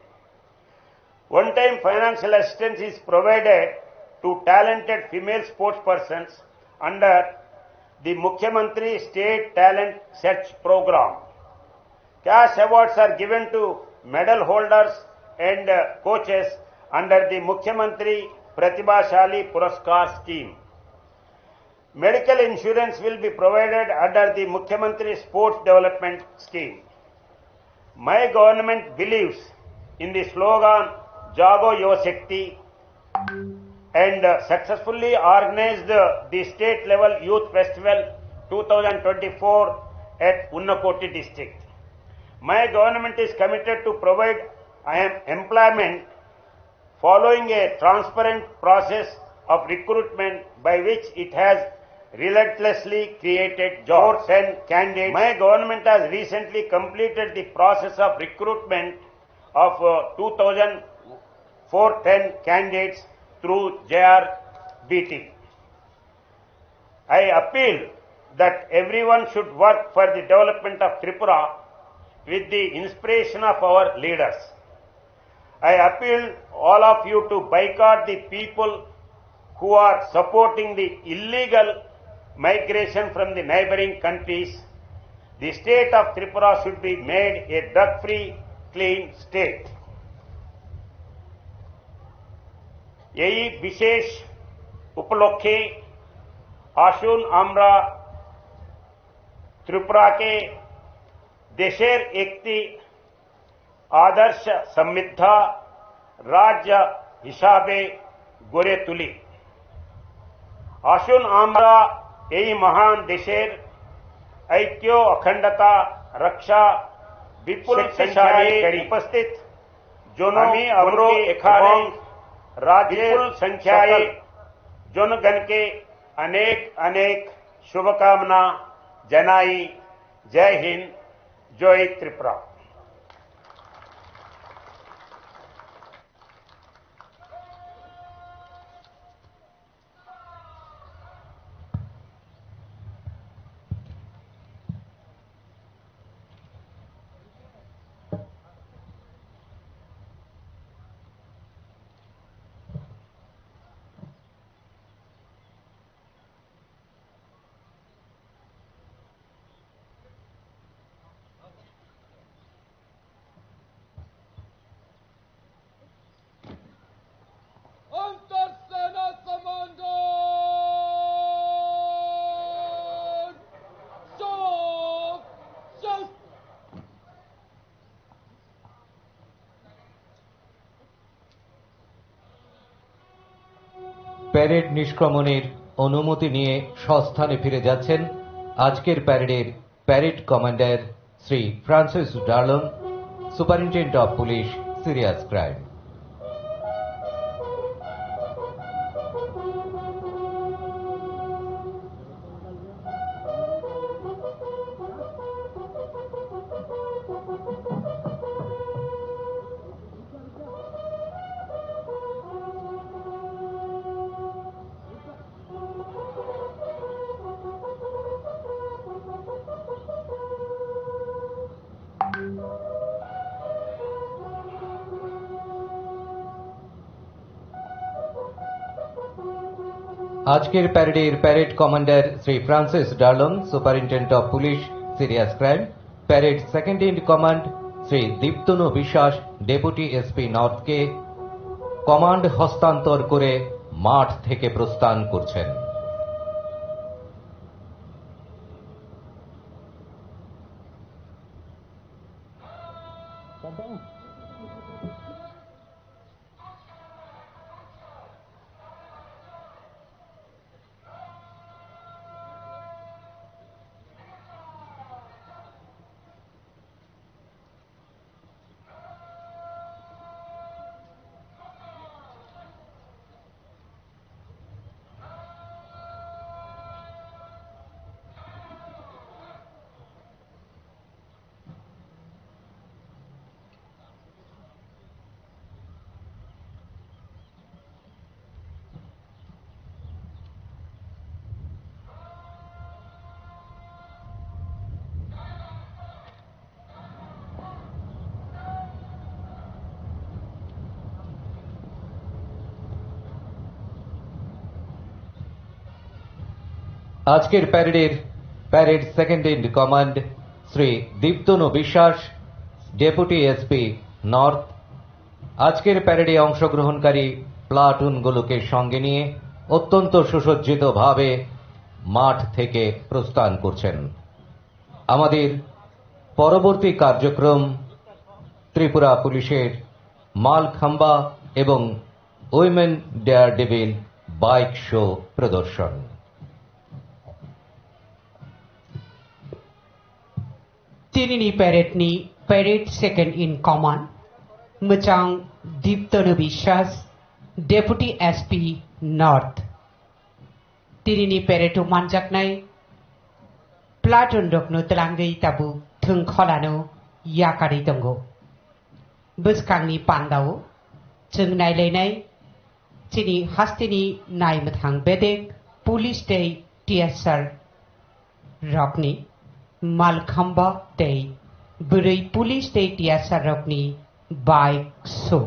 One-time financial assistance is provided to talented female sportspersons under the Mukhyamantri State Talent Search Program. Cash awards are given to medal holders and, uh, coaches under the Mukhyamantri Pratibhashali Puraskar Scheme. Medical insurance will be provided under the Mukhyamantri Sports Development Scheme. My government believes in the slogan Jago Yuva Shakti and, uh, successfully organized, uh, the state level youth festival two thousand twenty-four at Unakoti district. My government is committed to provide, I am, employment following a transparent process of recruitment by which it has relentlessly created jobs and candidates. My government has recently completed the process of recruitment of, uh, two thousand four ten candidates through J R B T. I appeal that everyone should work for the development of Tripura with the inspiration of our leaders. I appeal all of you to boycott the people who are supporting the illegal migration from the neighboring countries. The state of Tripura should be made a drug-free, clean state. এই বিশেষ উপলক্ষে আসুন আমরা ত্রিপুরাকে দেশের একটি আদর্শ সমৃদ্ধ রাজ্য হিসাবে গড়ে তুলি। আসুন আমরা এই মহান দেশের ঐক্য, অখণ্ডতা রক্ষা, বিপুল সংখ্যায় উপস্থিত জন, আমি আবরো এখানে এবং রাজ্যের বিপুল সংখ্যায় সকল জনগণকে অনেক অনেক শুভকামনা জানাই। জয় হিন্দ, জয় Tripura. Antar Sena Samandal! Sok! Sok! Parade নিষ্ক্রমণের অনুমতি নিয়ে স্বস্থানে ফিরে যাচ্ছেন আজকের প্যারেডের parade commander Shri Francis Darlong, superintendent of police, serious crime. আজকের প্যারেডের parade commander Shri Francis Darlong, superintendent of police, serious crime, parade second in command Shri Diptanu Biswas, deputy SP নর্থকে কমান্ড হস্তান্তর করে মাঠ থেকে প্রস্থান করছেন। আজকের প্যারেডের parade second in command Shri Diptanu Biswas, deputy SP north, আজকের প্যারেডে অংশগ্রহণকারী প্লাটুনগুলোকে সঙ্গে নিয়ে অত্যন্ত সুসজ্জিতভাবে মাঠ থেকে প্রস্থান করছেন। আমাদের পরবর্তী কার্যক্রম ত্রিপুরা পুলিশের মালখাম্বা এবং উইমেন ডেয়ারডেভিল বাইক শো প্রদর্শন। Tinini parade ni parade second in command, Mwchang Diptanu Biswas, Deputy S P North. Tinini parade o manjaknai platoon rokno twlangwi tabuk thwngkholano yakarwi tongo. Bwskangni pandao chwng nailainai chini hasteni naimwthang bedek police tei T S R rokni malkhamba tei bwrwi police tei T S R rokni bike so.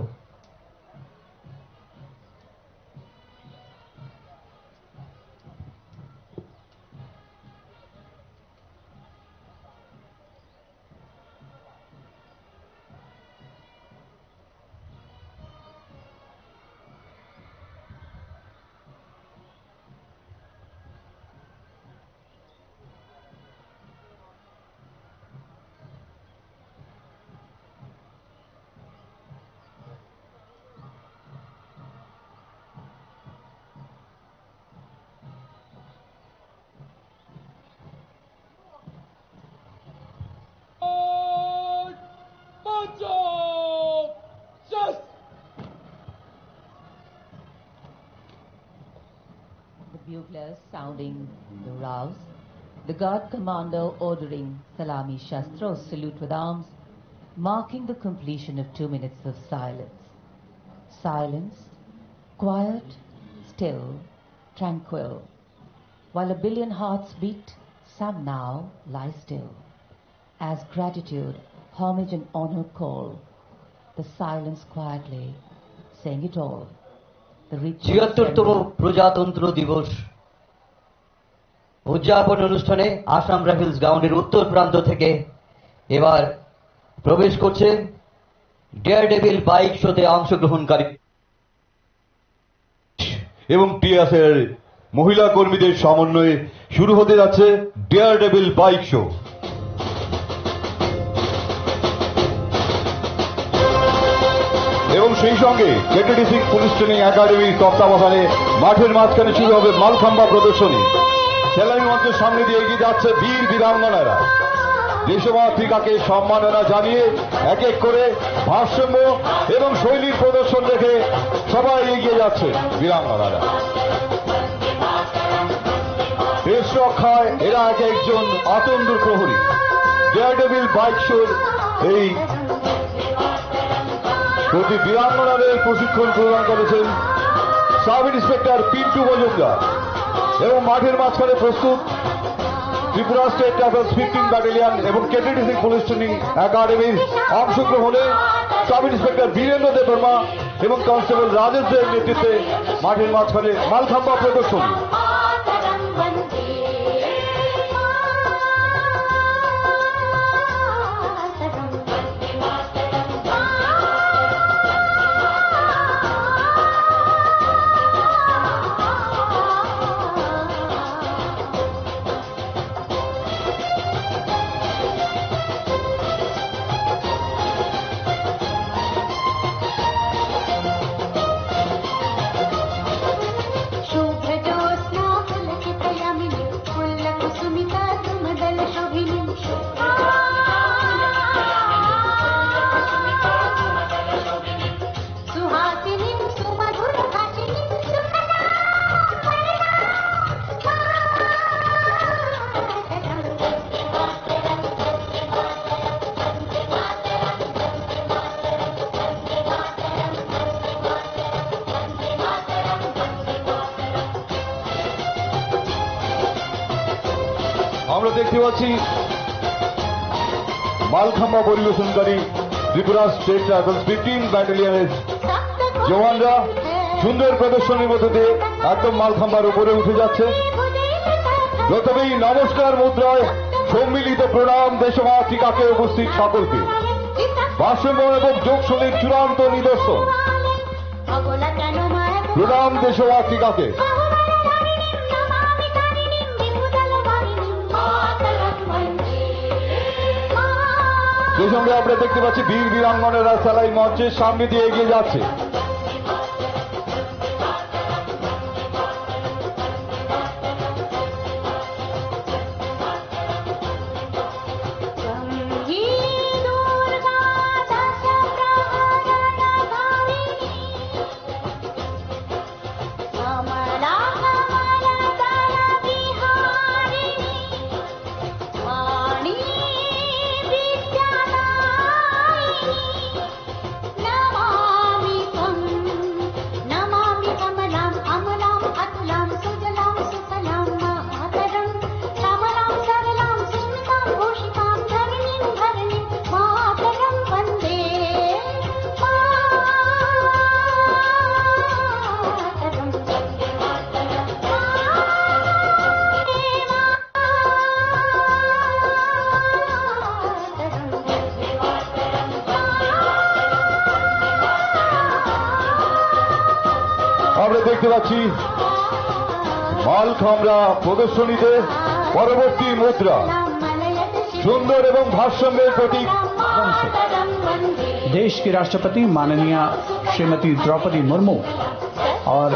Sounding the rouse, the guard commander ordering Salami Shastro salute with arms, marking the completion of two minutes of silence. Silence, quiet, still, tranquil. While a billion hearts beat, some now lie still. As gratitude, homage and honor call, the silence quietly saying it all. The ritual ছিয়াত্তরতম ceremony প্রজাতন্ত্র দিবস উদযাপন অনুষ্ঠানে আসাম রাইফেলস গ্রাউন্ডের উত্তর প্রান্ত থেকে এবার প্রবেশ করছে ডেয়ারডেভিল বাইক শোতে অংশগ্রহণকারী এবং টিএসএর মহিলা কর্মীদের সমন্বয়ে শুরু হতে যাচ্ছে ডেয়ারডেভিল বাইক শো। এবং সেই সঙ্গে কেটিডি সিং পুলিশ ট্রেনিং একাডেমির তত্ত্বাবধানে মাঠের মাঝখানে শুরু হবে মালখাম্বা প্রদর্শনী। সেলামি মঞ্চের সামনে দিয়ে এগিয়ে যাচ্ছে বীর বীরাঙ্গনারা। দেশমাতৃকাকে সম্মাননা জানিয়ে এক এক করে ভারসাম্য এবং শৈলীর প্রদর্শন রেখে সবাই এগিয়ে যাচ্ছে বীরাঙ্গনারা। দেশ রক্ষায় এরা এক একজন আতন্দ্র প্রহরী। ডেয়ারডেভিল বাইক শোর এই প্রতি বীরাঙ্গনাদের প্রশিক্ষণ প্রদান করেছেন সাব ইন্সপেক্টর পিন্টু মজুমদার এবং মাঠের মাঝখানে প্রস্তুত Tripura state rifles fifteen battalion এবং কেটিডিসি পুলিশ ট্রেনিং একাডেমির অংশগ্রহণে সাব ইন্সপেক্টর বীরেন্দ্র দেববর্মা এবং কনস্টেবল রাজেশ দের নেতৃত্বে মাঠের মাঝখানে মালখাম্বা প্রদর্শনী। আমরা দেখতে পাচ্ছি মালখাম্বা পরিবেশনকারী ত্রিপুরা স্টেট রাইফেলস ফিফটিন ব্যাটালিয়নের জওয়ানরা সুন্দর প্রদর্শনীর মধ্যে দিয়ে একদম মালখাম্বার উপরে উঠে যাচ্ছে। প্রথমেই নমস্কার মুদ্রায় সম্মিলিত প্রণাম দেশমাতৃকাকে উপস্থিত সকলকে। ভারসাম্য এবং যোগসূত্রের চূড়ান্ত নিদর্শন। প্রণাম দেশমাতৃকাকে। সেই সঙ্গে আমরা দেখতে পাচ্ছি বীর বীরাঙ্গনারা সেলাই মঞ্চের সামনে দিয়ে এগিয়ে যাচ্ছে। আমরা দেখতে পাচ্ছি মালখাম্বা প্রদর্শনীতে পরবর্তী মুদ্রা সুন্দর এবং ভারসাম্যের প্রতীক। देश की राष्ट्रपति माननीय श्रीमती द्रौपदी मुर्मू और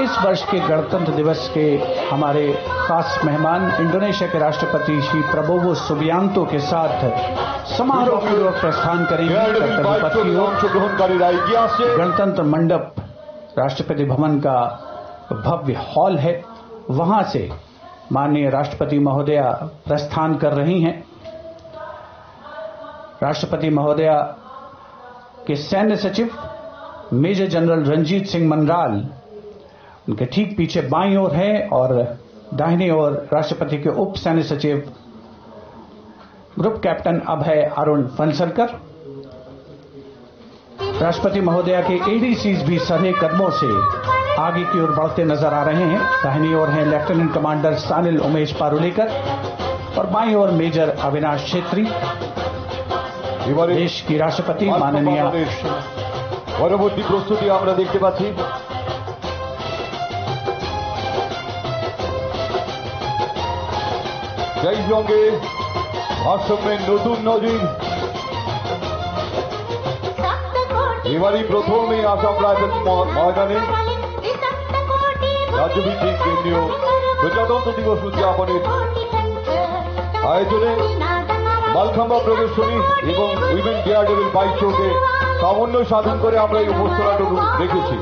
इस वर्ष के गणतंत्र दिवस के हमारे खास मेहमान इंडोनेशिया के राष्ट्रपति श्री प्रबोवो सुबियांतो के साथ समारोह पूर्वक प्रस्थान करेंगे। कर्तव्य पथ की ओर অংশগ্রহণকারীরা এগিয়ে আসছে। गणतंत्र मंडप राष्ट्रपति भवन का भव्य हॉल है। वहां से माननीय राष्ट्रपति महोदया प्रस्थान कर रही हैं। राष्ट्रपति महोदया के सैन्य सचिव मेजर जनरल रंजीत सिंह मंडाल उनके ठीक पीछे बाईं ओर हैं और दाहिनी ओर राष्ट्रपति के उप सैन्य सचिव ग्रुप कैप्टन अभय अरुण फनसलकर। राष्ट्रपति महोदया के एडीसीज भी सधे कदमों से आगे की ओर बढ़ते नजर आ रहे हैं। दाहिनी ओर हैं लेफ्टिनेंट कमांडर सानिल उमेश पारुलेकर और बाईं ओर मेजर अविनाश छेत्री। এবারে দেশ কি রাষ্ট্রপতি মার্কো মাননীয়া বাংলাদেশ পরবর্তী প্রস্তুতি আমরা দেখতে পাচ্ছি। সেই সঙ্গে ভারসাম্যের নতুন নজির। এবারই প্রথম এই আসাম রাইফেলস ম-, ময়দানে রাজ্যভিত্তিক কেন্দ্রীয় প্রজাতন্ত্র দিবস উদযাপনের আয়োজনে মালখাম্বা প্রদর্শনী এবং উইমেন ডেয়ারডেভিল বাইক শোকে সমন্বয় সাধন করে আমরা এই উপস্থলটুকু রেখেছি।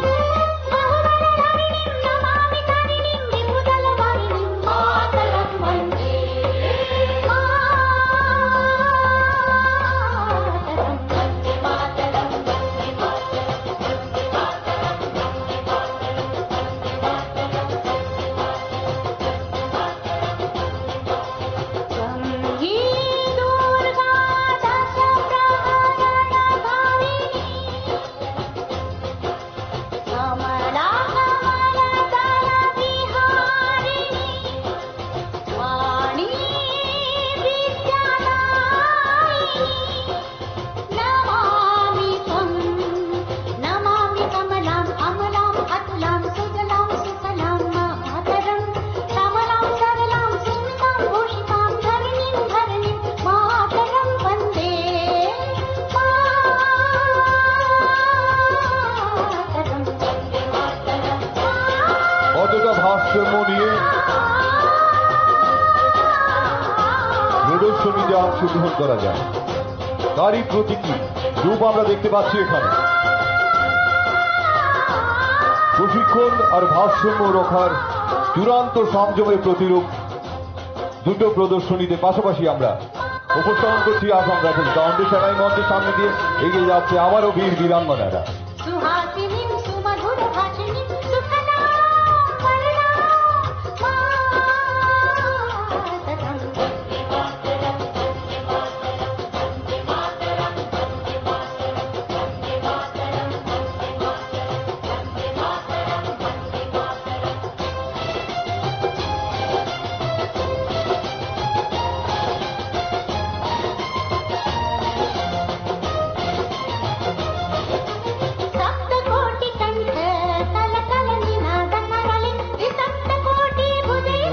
অযথা ভারসাম্য নিয়ে প্রদর্শনীতে অংশগ্রহণ করা যায়, তারই প্রতীকী রূপ আমরা দেখতে পাচ্ছি এখানে। প্রশিক্ষণ আর ভারসাম্য রক্ষার চূড়ান্ত সংযমের প্রতিরূপ দুটো প্রদর্শনীতে পাশাপাশি আমরা উপস্থাপন করছি আসাম রাইফেলস ফাউন্ডেশন। এই মঞ্চের সামনে দিয়ে এগিয়ে যাচ্ছে আবারও বীর বীরাঙ্গনারা।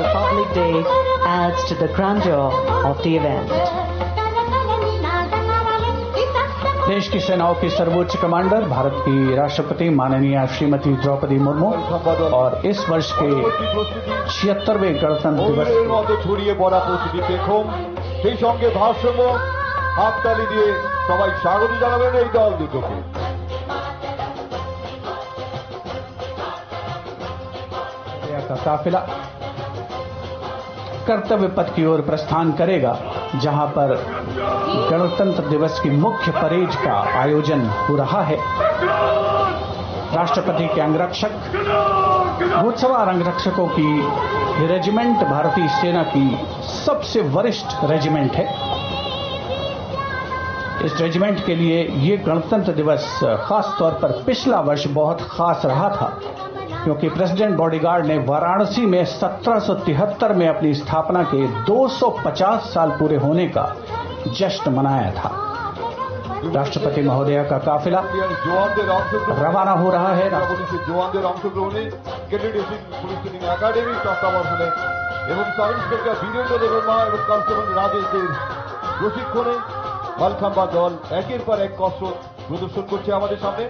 Republic Day adds to the grandeur of the event. देश की सेनाओं की सर्वोच्च कमांडर, भारत की राष्ट्रपति माननीय श्रीमती द्रौपदी मुर्मू और इस वर्ष के छिहत्तरवें गणतंत्र दिवस ময়ূরের মতো ছড়িয়ে পড়া প্রতিটি পেখম, সেই সঙ্গে ভারসাম্য। হাততালি দিয়ে সবাই স্বাগত জানাবেন এই দল দুটোকে। का काफिला कर्तव्य पथ की ओर प्रस्थान करेगा, जहां पर गणतंत्र दिवस की मुख्य परेड का आयोजन हो रहा है। राष्ट्रपति के अंगरक्षक, भूतसवार अंगरक्षकों की ये रेजिमेंट भारतीय सेना की सबसे वरिष्ठ रेजिमेंट है। इस रेजिमेंट के लिए ये गणतंत्र दिवस, खास तौर पर पिछला वर्ष, बहुत खास रहा था, क्योंकि प्रेसिडेंट बॉडीगार्ड ने वाराणसी में सत्रह सौ तिहत्तर में अपनी स्थापना के दो सौ पचास साल पूरे होने का जश्न मनाया था। राष्ट्रपति महोदया का काफिला জওয়ানদের অংশগ্রহণ, রওয়ানা हो रहा है। পুলিশের জওয়ানদের অংশগ্রহণে ক্যাডেট এসি পুলিশ ট্রেনিং একাডেমির তত্ত্বাবধানে এবং সাব ইন্সপেক্টর বীরেন্দ্র দেববর্মা এবং কনস্টেবল রাজেশ দের প্রশিক্ষণে মালখাম্বা দল একের পর এক কসরত প্রদর্শন করছে আমাদের সামনে।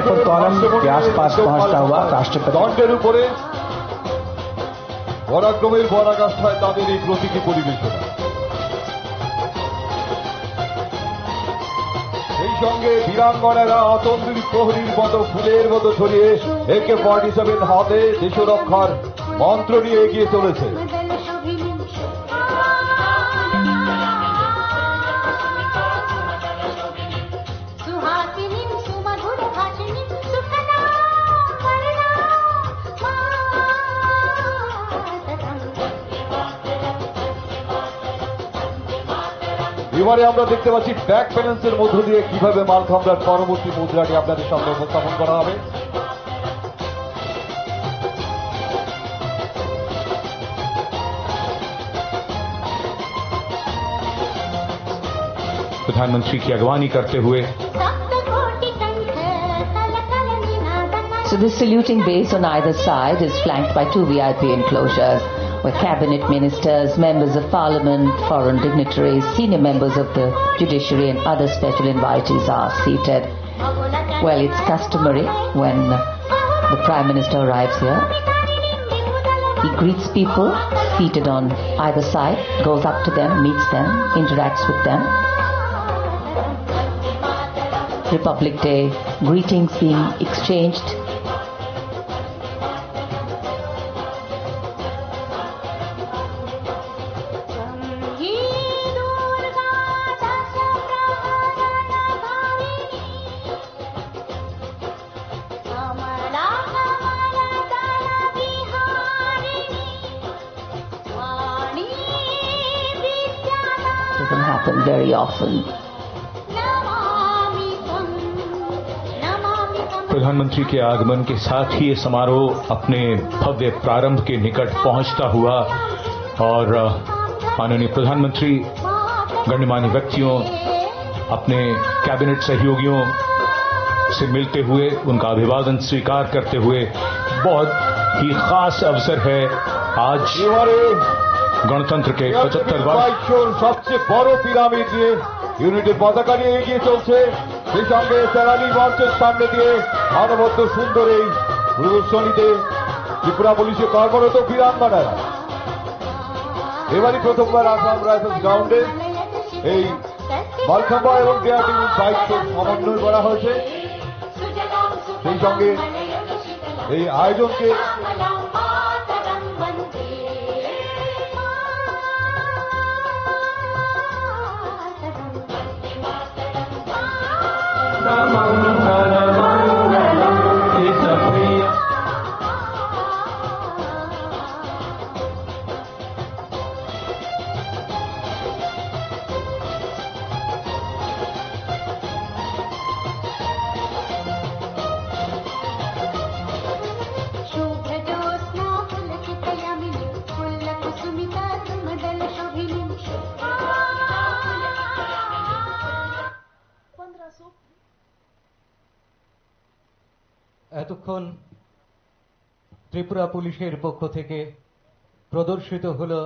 पर कॉलम के आसपास पहुंचता हुआ राष्ट्रपति। দণ্ডের উপরে পরাক্রমের পরাকাষ্ঠায় তাদের এই প্রতীকী পরিবেশনা। সেই সঙ্গে বীরাঙ্গনারা অতন্দ্রী প্রহরীর মতো ফুলের মতো ছড়িয়ে একে ফর্টি সেভেন হাতে দেশ রক্ষার মন্ত্র নিয়ে এগিয়ে চলেছে। এবারে আমরা দেখতে পাচ্ছি ব্যাক ব্যালেন্সের মধ্য দিয়ে কিভাবে মালখাম্বার পরবর্তী মুদ্রাটি আপনাদের সামনে উপস্থাপন করা হবে। प्रधानमंत्री की अगवानी करते हुए। So this saluting base on either side is flanked by two V I P enclosures, where cabinet ministers, members of parliament, foreign dignitaries, senior members of the judiciary and other special invitees are seated. Well, it's customary when the Prime Minister arrives here. He greets people seated on either side, goes up to them, meets them, interacts with them. Republic Day greetings being exchanged. Doesn't happen very often. प्रधानमंत्री के आगमन के साथ ही ये समारोह अपने भव्य प्रारंभ के निकट पहुंचता हुआ और, अ, माननीय प्रधानमंत्री, गणमान्य व्यक्तियों, अपने कैबिनेट सहयोगियों से मिलते हुए, उनका अभिवादन स्वीकार करते हुए, बहुत ही खास अवसर है आज। এবারে গণতন্ত্র কে পঁচাত্তর বার। বাইশশোর সবচেয়ে বড় পিরামিড নিয়ে ইউনিটের পতাকা নিয়ে এগিয়ে চলছে। সেই সঙ্গে স্যারালি মঞ্চের সামনে দিয়ে অনবদ্য সুন্দর এই প্রদর্শনীতে ত্রিপুরা পুলিশে কর্মরত বীরাঙ্গনারা। এবারই প্রথমবার আসাম রাইফেলস গ্রাউন্ডে এই মালখাম্বা এবং ডেয়ারডেভিল বাইককে সমন্বয় করা হয়েছে। সেই সঙ্গে এই আয়োজনকে এতক্ষণ ত্রিপুরা পুলিশের পক্ষ থেকে প্রদর্শিত হলো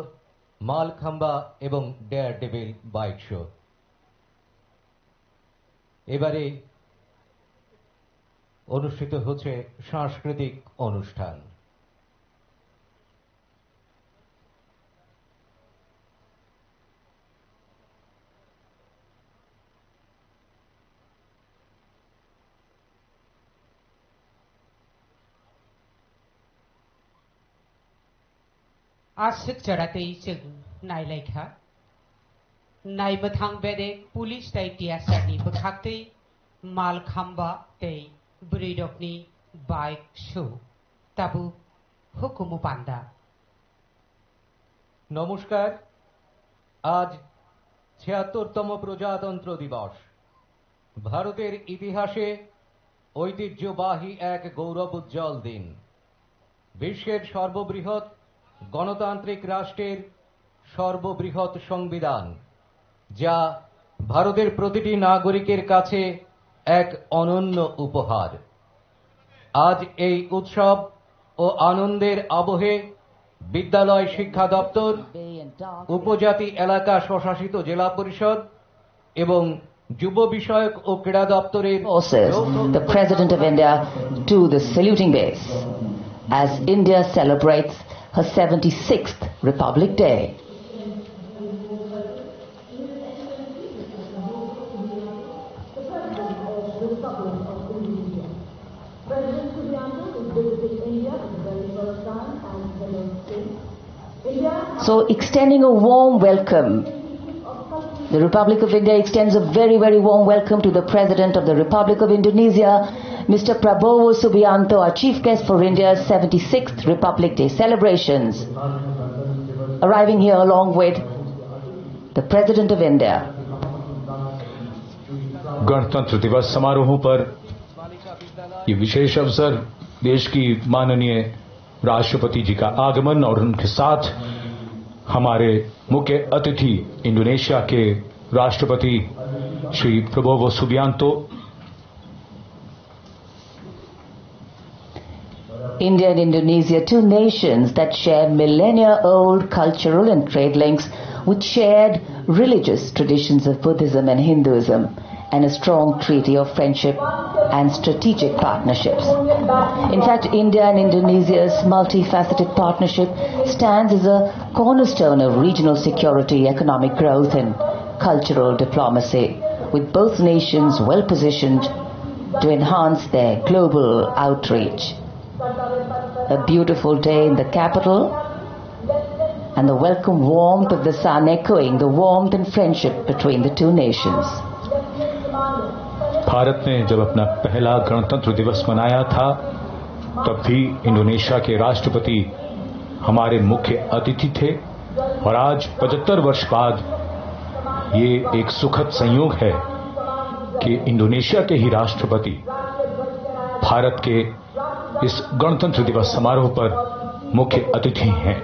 মালখাম্বা এবং ডেয়ারডেভিল বাইক শো। এবারে অনুষ্ঠিত হচ্ছে সাংস্কৃতিক অনুষ্ঠান। Aswk jora tei chwng nailaikha. Naimwthang bedek police tei T S R ni bwkhaktwi malkhamba tei bwrwirokni bike show. Tabuk hukumu panda. নমস্কার। আজ ছিয়াত্তরতম প্রজাতন্ত্র দিবস। ভারতের ইতিহাসে ঐতিহ্যবাহী এক গৌরবোজ্জ্বল দিন। বিশ্বের সর্ববৃহৎ গণতান্ত্রিক রাষ্ট্রের সর্ববৃহৎ সংবিধান, যা ভারতের প্রতিটি নাগরিকের কাছে এক অনন্য উপহার। আজ এই উৎসব ও আনন্দের আবহে বিদ্যালয় শিক্ষা দপ্তর, উপজাতি এলাকা স্বশাসিত জেলা পরিষদ এবং যুব বিষয়ক ও ক্রীড়া দপ্তরের forces, the President of India, to the saluting base as India celebrates her seventy-sixth Republic Day. So, extending a warm welcome. The Republic of India extends a very, very warm welcome to the President of the Republic of Indonesia, Mister Prabowo Subianto, our chief guest for India's seventy-sixth Republic Day celebrations, arriving here along with the President of India. गणतंत्र दिवस समारोहों पर ये विशेष अवसर, देश की माननीय राष्ट्रपति जी का आगमन और उनके साथ हमारे मुख्य अतिथि इंडोनेशिया के राष्ट्रपति Shri Prabowo Subianto. India and Indonesia, two nations that share millennia-old cultural and trade links with shared religious traditions of Buddhism and Hinduism, and a strong treaty of friendship and strategic partnerships. In fact, India and Indonesia's multifaceted partnership stands as a cornerstone of regional security, economic growth, and cultural diplomacy, with both nations well positioned to enhance their global outreach. A beautiful day in the capital, and the welcome warmth of the sun echoing the warmth and friendship between the two nations. Bharat ने जब अपना पहला गणतंत्र दिवस मनाया था, तब भी इंडोनेशिया के राष्ट्रपति हमारे मुख्य अतिथि थे और आज पचहत्तर वर्ष बाद ये एक सुखद संयोग है कि इंडोनेशिया के ही राष्ट्रपति भारत के इस गणतंत्र दिवस समारोह पर मुख्य अतिथि हैं।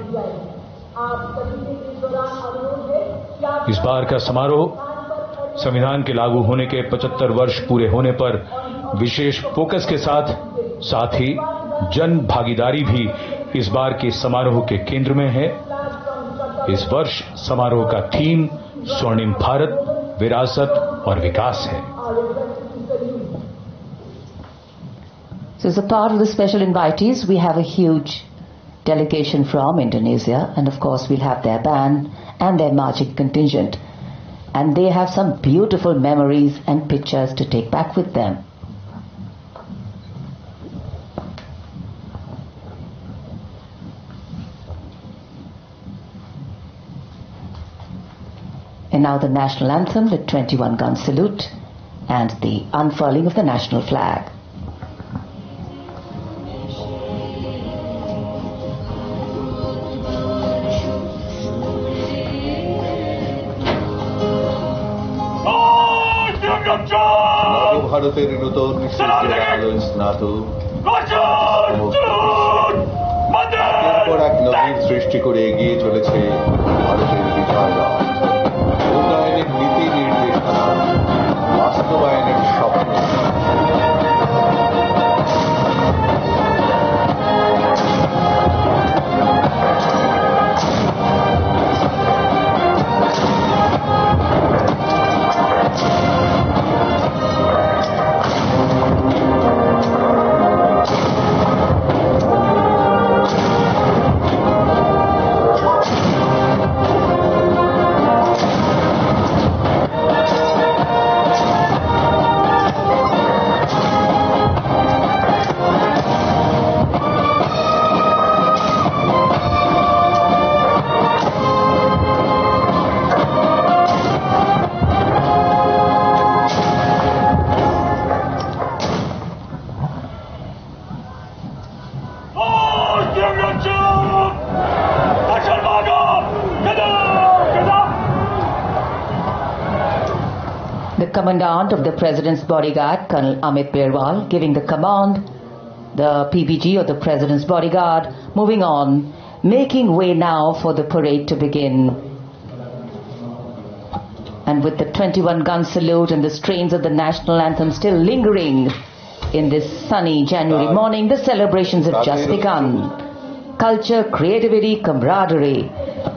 इस बार का समारोह संविधान के लागू होने के पचहत्तर वर्ष पूरे होने पर विशेष फोकस के साथ, साथ ही जन भागीदारी भी इस बार के समारोह के केंद्र में है। इस वर्ष समारोह का थीम स्वर्णिम भारत, विरासत और विकास है। So, as a part of the special invitees, we have a huge delegation from Indonesia, and of course, we'll have their band and their marching contingent. And they have some beautiful memories and pictures to take back with them. And now the national anthem, the twenty-one gun salute, and the unfurling of the national flag. নবভারতের নূতন সূর্যের আলোয় স্নাত একের পর এক নজির সৃষ্টি করে এগিয়ে চলেছে ভারতের বিজয় রথ। উন্নয়নের নীতি নির্দেশনা বাস্তবায়নের স্বপ্ন। The Commandant of the President's Bodyguard, Colonel Amit Barwal, giving the command, the P B G or the President's Bodyguard, moving on, making way now for the parade to begin. And with the twenty-one gun salute and the strains of the national anthem still lingering, in this sunny January morning, the celebrations have just begun. Culture, creativity, camaraderie.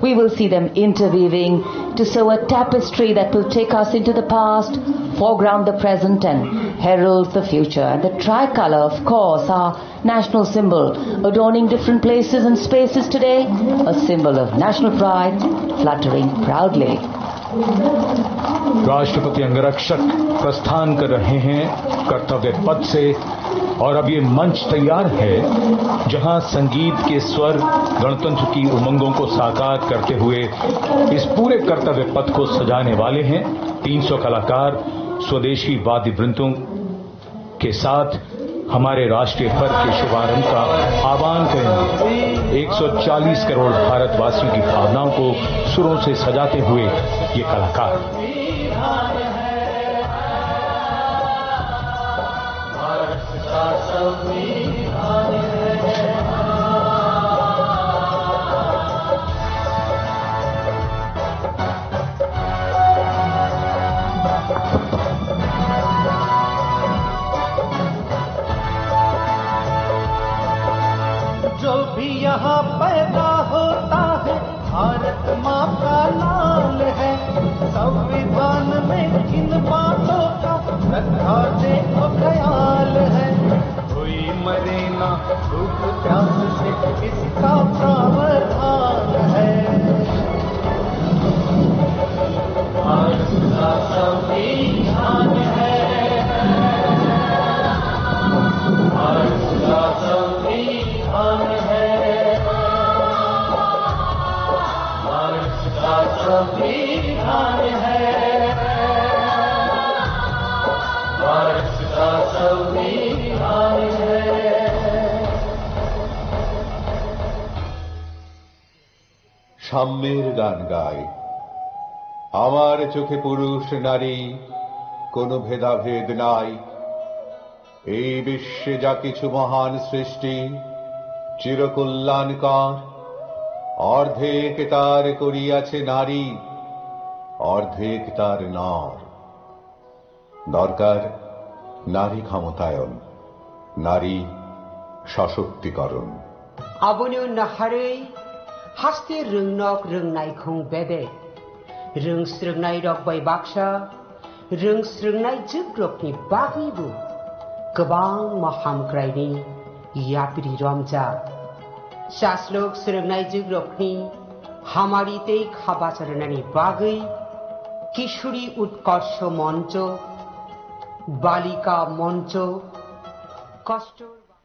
We will see them interweaving To sew a tapestry that will take us into the past, foreground the present, and herald the future. And the tricolor, of course, our national symbol, adorning different places and spaces today, a symbol of national pride, fluttering proudly. राष्ट्रपति अंगरक्षक प्रस्थान कर रहे हैं कर्तव्य पथ से और अब ये मंच तैयार है, जहां संगीत के स्वर गणतंत्र की उमंगों को साकार करते हुए इस पूरे कर्तव्य पथ को सजाने वाले हैं तीन सौ कलाकार स्वदेशी वाद्य वृंदों के साथ हमारे राष्ट्रीय पर्व के शुभारंभ का आह्वान करेंगे। एक सौ चालीस करोड़ भारतवासियों की भावनाओं को सुरों से सजाते हुए ये कलाकार। जो भी यहाँ पैदा होता है, भारत माँ का लाल है। संविधान में किन बातों का रखा देखो ख्याल है। कोई मरे ना भूख प्यास से, इसका प्रावधान है। भारत का संविधान है, भारत का संविधान है, भारत का संविधान है, भारत का संविधान है। সাম্যের গান গায়। আমার চোখে পুরুষ নারী কোনো ভেদাভেদ নাই। এই বিশ্বে যা কিছু মহান সৃষ্টি চিরকল্যাণকর, অর্ধেক তার করিয়াছে নারী, অর্ধেক তার নর। দরকার নারী ক্ষমতায়ন, নারী সশক্তিকরণ। Aboni naharwi haste rwngnok rwngnaikhung bebek. Rwng srwngnairok bai baksa rwng srwngnai jwkrokni bagwibo kwbangma hamkraini yapri romjak. Chaslok srwngnai jwkrokni hamari tei kha bacharwnani bagwi Kishori Utkarsho Moncho, Balika Moncho, Kasturba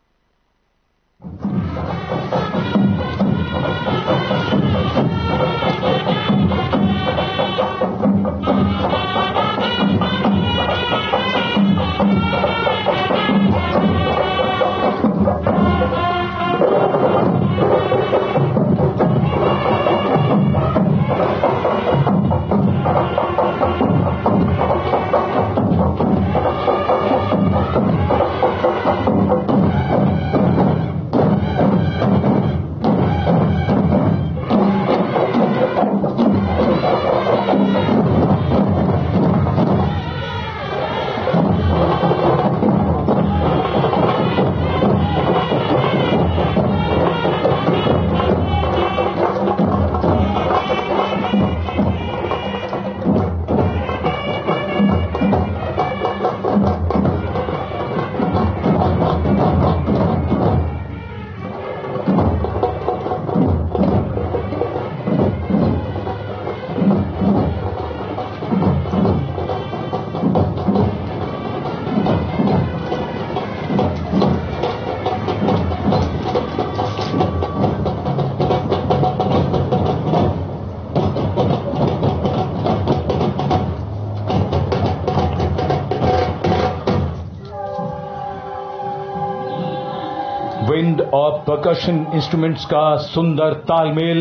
wind और percussion instruments का सुंदर तालमेल।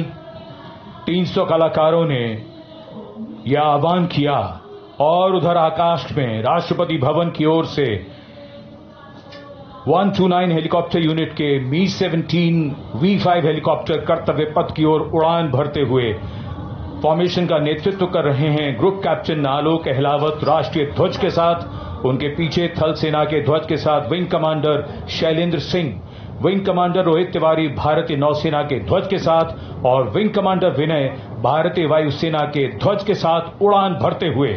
तीन सौ कलाकारों ने यह आह्वान किया और उधर आकाश में राष्ट्रपति भवन की ओर से one two nine helicopter unit के मी सेवनटीन वी फ़ाइव हेलीकॉप्टर कर्तव्य पथ की ओर उड़ान भरते हुए फॉर्मेशन का नेतृत्व कर रहे हैं ग्रुप कैप्टन नालोक अहलावत राष्ट्रीय ध्वज के साथ। उनके पीछे थल सेना के ध्वज के साथ wing commander Shailendra Singh, wing commander Rohit Tiwari भारतीय नौसेना के ध्वज के साथ और विंग कमांडर विनय भारतीय वायुसेना के ध्वज के साथ उड़ान भरते हुए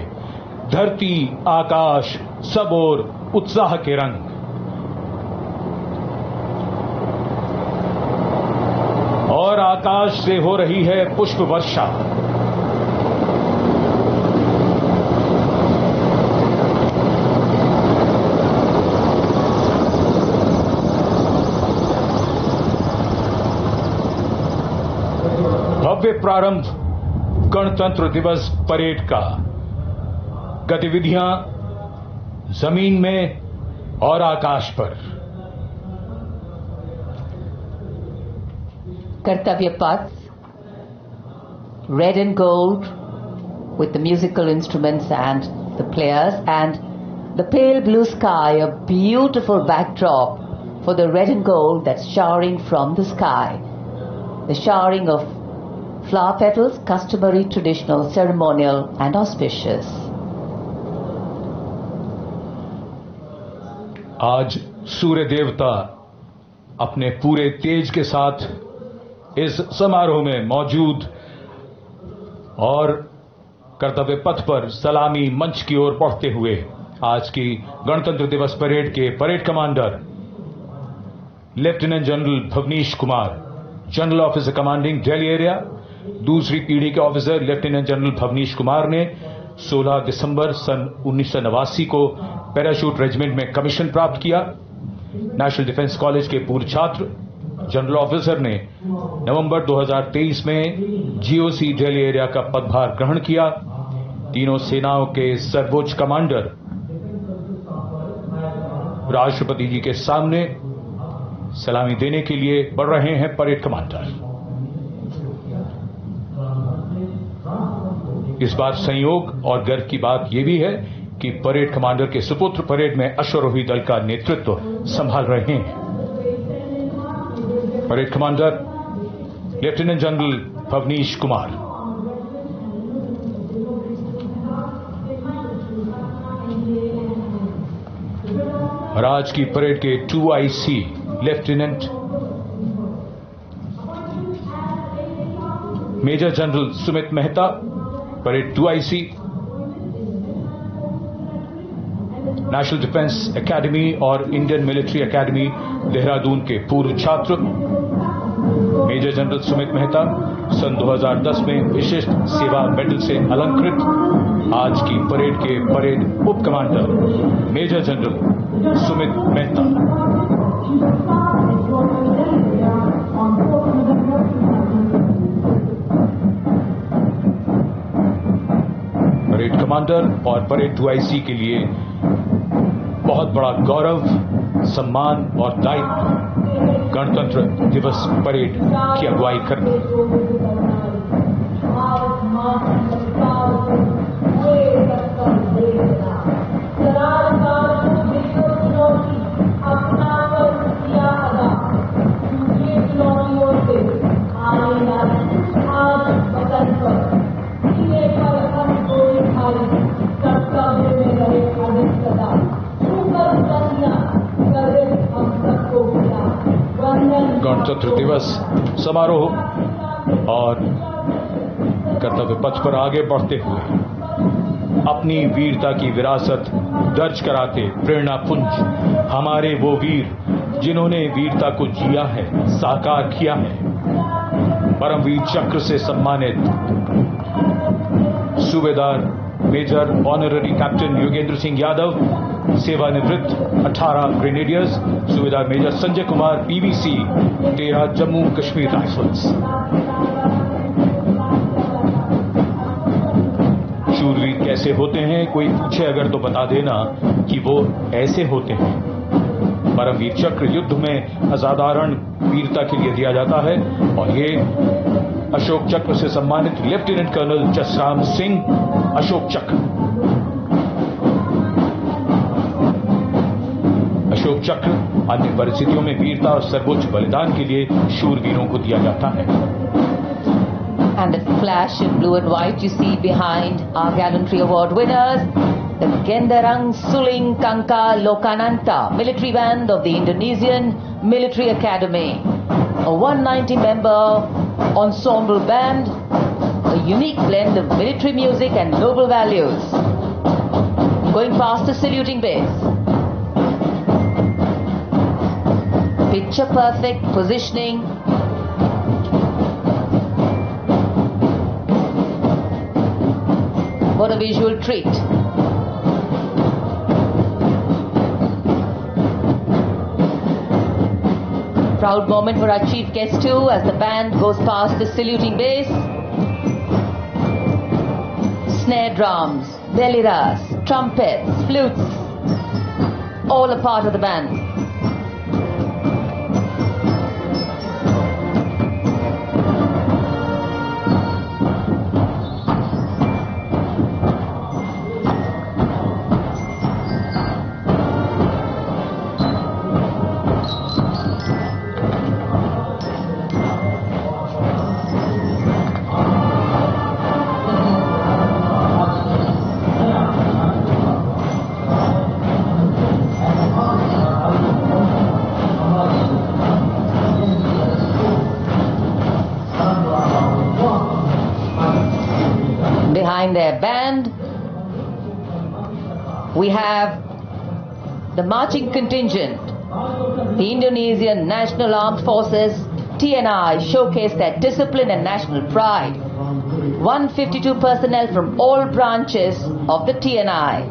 धरती, आकाश, सब ओर उत्साह के रंग। और आकाश से हो रही है पुष्प वर्षा। भव्य प्रारंभ गणतंत्र दिवस परेड का। गतिविधियां जमीन में और आकाश पर। Kartavya Path, red and gold, with the musical instruments and the players, and the pale blue sky, a beautiful backdrop for the red and gold that's showering from the sky. The showering of flower petals, customary, traditional, ceremonial, and auspicious. आज सूर्य देवता अपने पूरे तेज के साथ इस समारोह में मौजूद और कर्तव्य पथ पर सलामी मंच की ओर बढ़ते हुए आज की गणतंत्र दिवस परेड के parade commander lieutenant general Bhavnish Kumar, general officer commanding Delhi area, दूसरी पीढ़ी के officer lieutenant general Bhavnish Kumar ने सोलह दिसंबर सन उन्नीस सौ नवासी को पैराशूट रेजिमेंट में कमीशन प्राप्त किया। नेशनल डिफेंस कॉलेज के पूर्व छात्र जनरल ऑफिसर ने नवंबर दो हज़ार तेईस में जीओसी दिल्ली एरिया का पदभार ग्रहण किया। तीनों सेनाओं के सर्वोच्च कमांडर राष्ट्रपति जी के सामने सलामी देने के लिए बढ़ रहे हैं परेड कमांडर। इस बार संयोग और गर्व की बात यह भी है कि परेड कमांडर के सुपुत्र परेड में अश्वरोही दल का नेतृत्व संभाल रहे हैं। Parade commander lieutenant general Bhavnish Kumar. और आज की परेड के two IC lieutenant major general Sumit Mehta, parade two IC, national defence academy और इंडियन मिलिट्री एकेडमी देहरादून के पूर्व छात्र मेजर जनरल सुमित मेहता, सन दो हज़ार दस में विशिष्ट सेवा मेडल से अलंकृत, आज की परेड के परेड उप commander major general Sumit Mehta. Parade commander और परेड टू आईसी के लिए बहुत बड़ा गौरव, सम्मान और दायित्व गणतंत्र दिवस परेड की अगुवाई करना। गणतंत्र दिवस समारोह और कर्तव्य पथ पर आगे बढ़ते हुए अपनी वीरता की विरासत दर्ज कराते प्रेरणा पुंज हमारे वो वीर जिन्होंने वीरता को जिया है, साकार किया है। परमवीर चक्र से सम्मानित सूबेदार मेजर ऑनररी कैप्टन योगेंद्र सिंह यादव, सेवानिवृत्त अठारह ग्रेनेडियर्स, सूबेदार मेजर संजय कुमार, पीवीसी, तेरह जम्मू कश्मीर राइफल्स। शूरवीर कैसे होते हैं, कोई पूछे अगर तो बता देना कि वो ऐसे होते हैं। परमवीर चक्र युद्ध में असाधारण वीरता के लिए दिया जाता है और ये अशोक चक्र से सम्मानित लेफ्टिनेंट कर्नल जसराम सिंह अशोक चक्र। अशोक चक्र अन्य परिस्थितियों में वीरता और सर्वोच्च बलिदान के लिए शूरवीरों को दिया जाता है। And the flash in blue and white you see behind our gallantry award winners, the Genderang Suling Kangka Lokananta military band of the Indonesian Military Academy, a one ninety member ensemble band, a Unique blend of military music and noble values. Going past the saluting base. Picture perfect positioning. What a visual treat. Proud moment for our chief guest too, as the band goes past the saluting base. Snare drums, belly ras, trumpets, flutes, all a part of the band. Behind their band, we have the marching contingent, the Indonesian National Armed Forces, T N I, showcase their discipline and national pride. One fifty-two personnel from all branches of the T N I.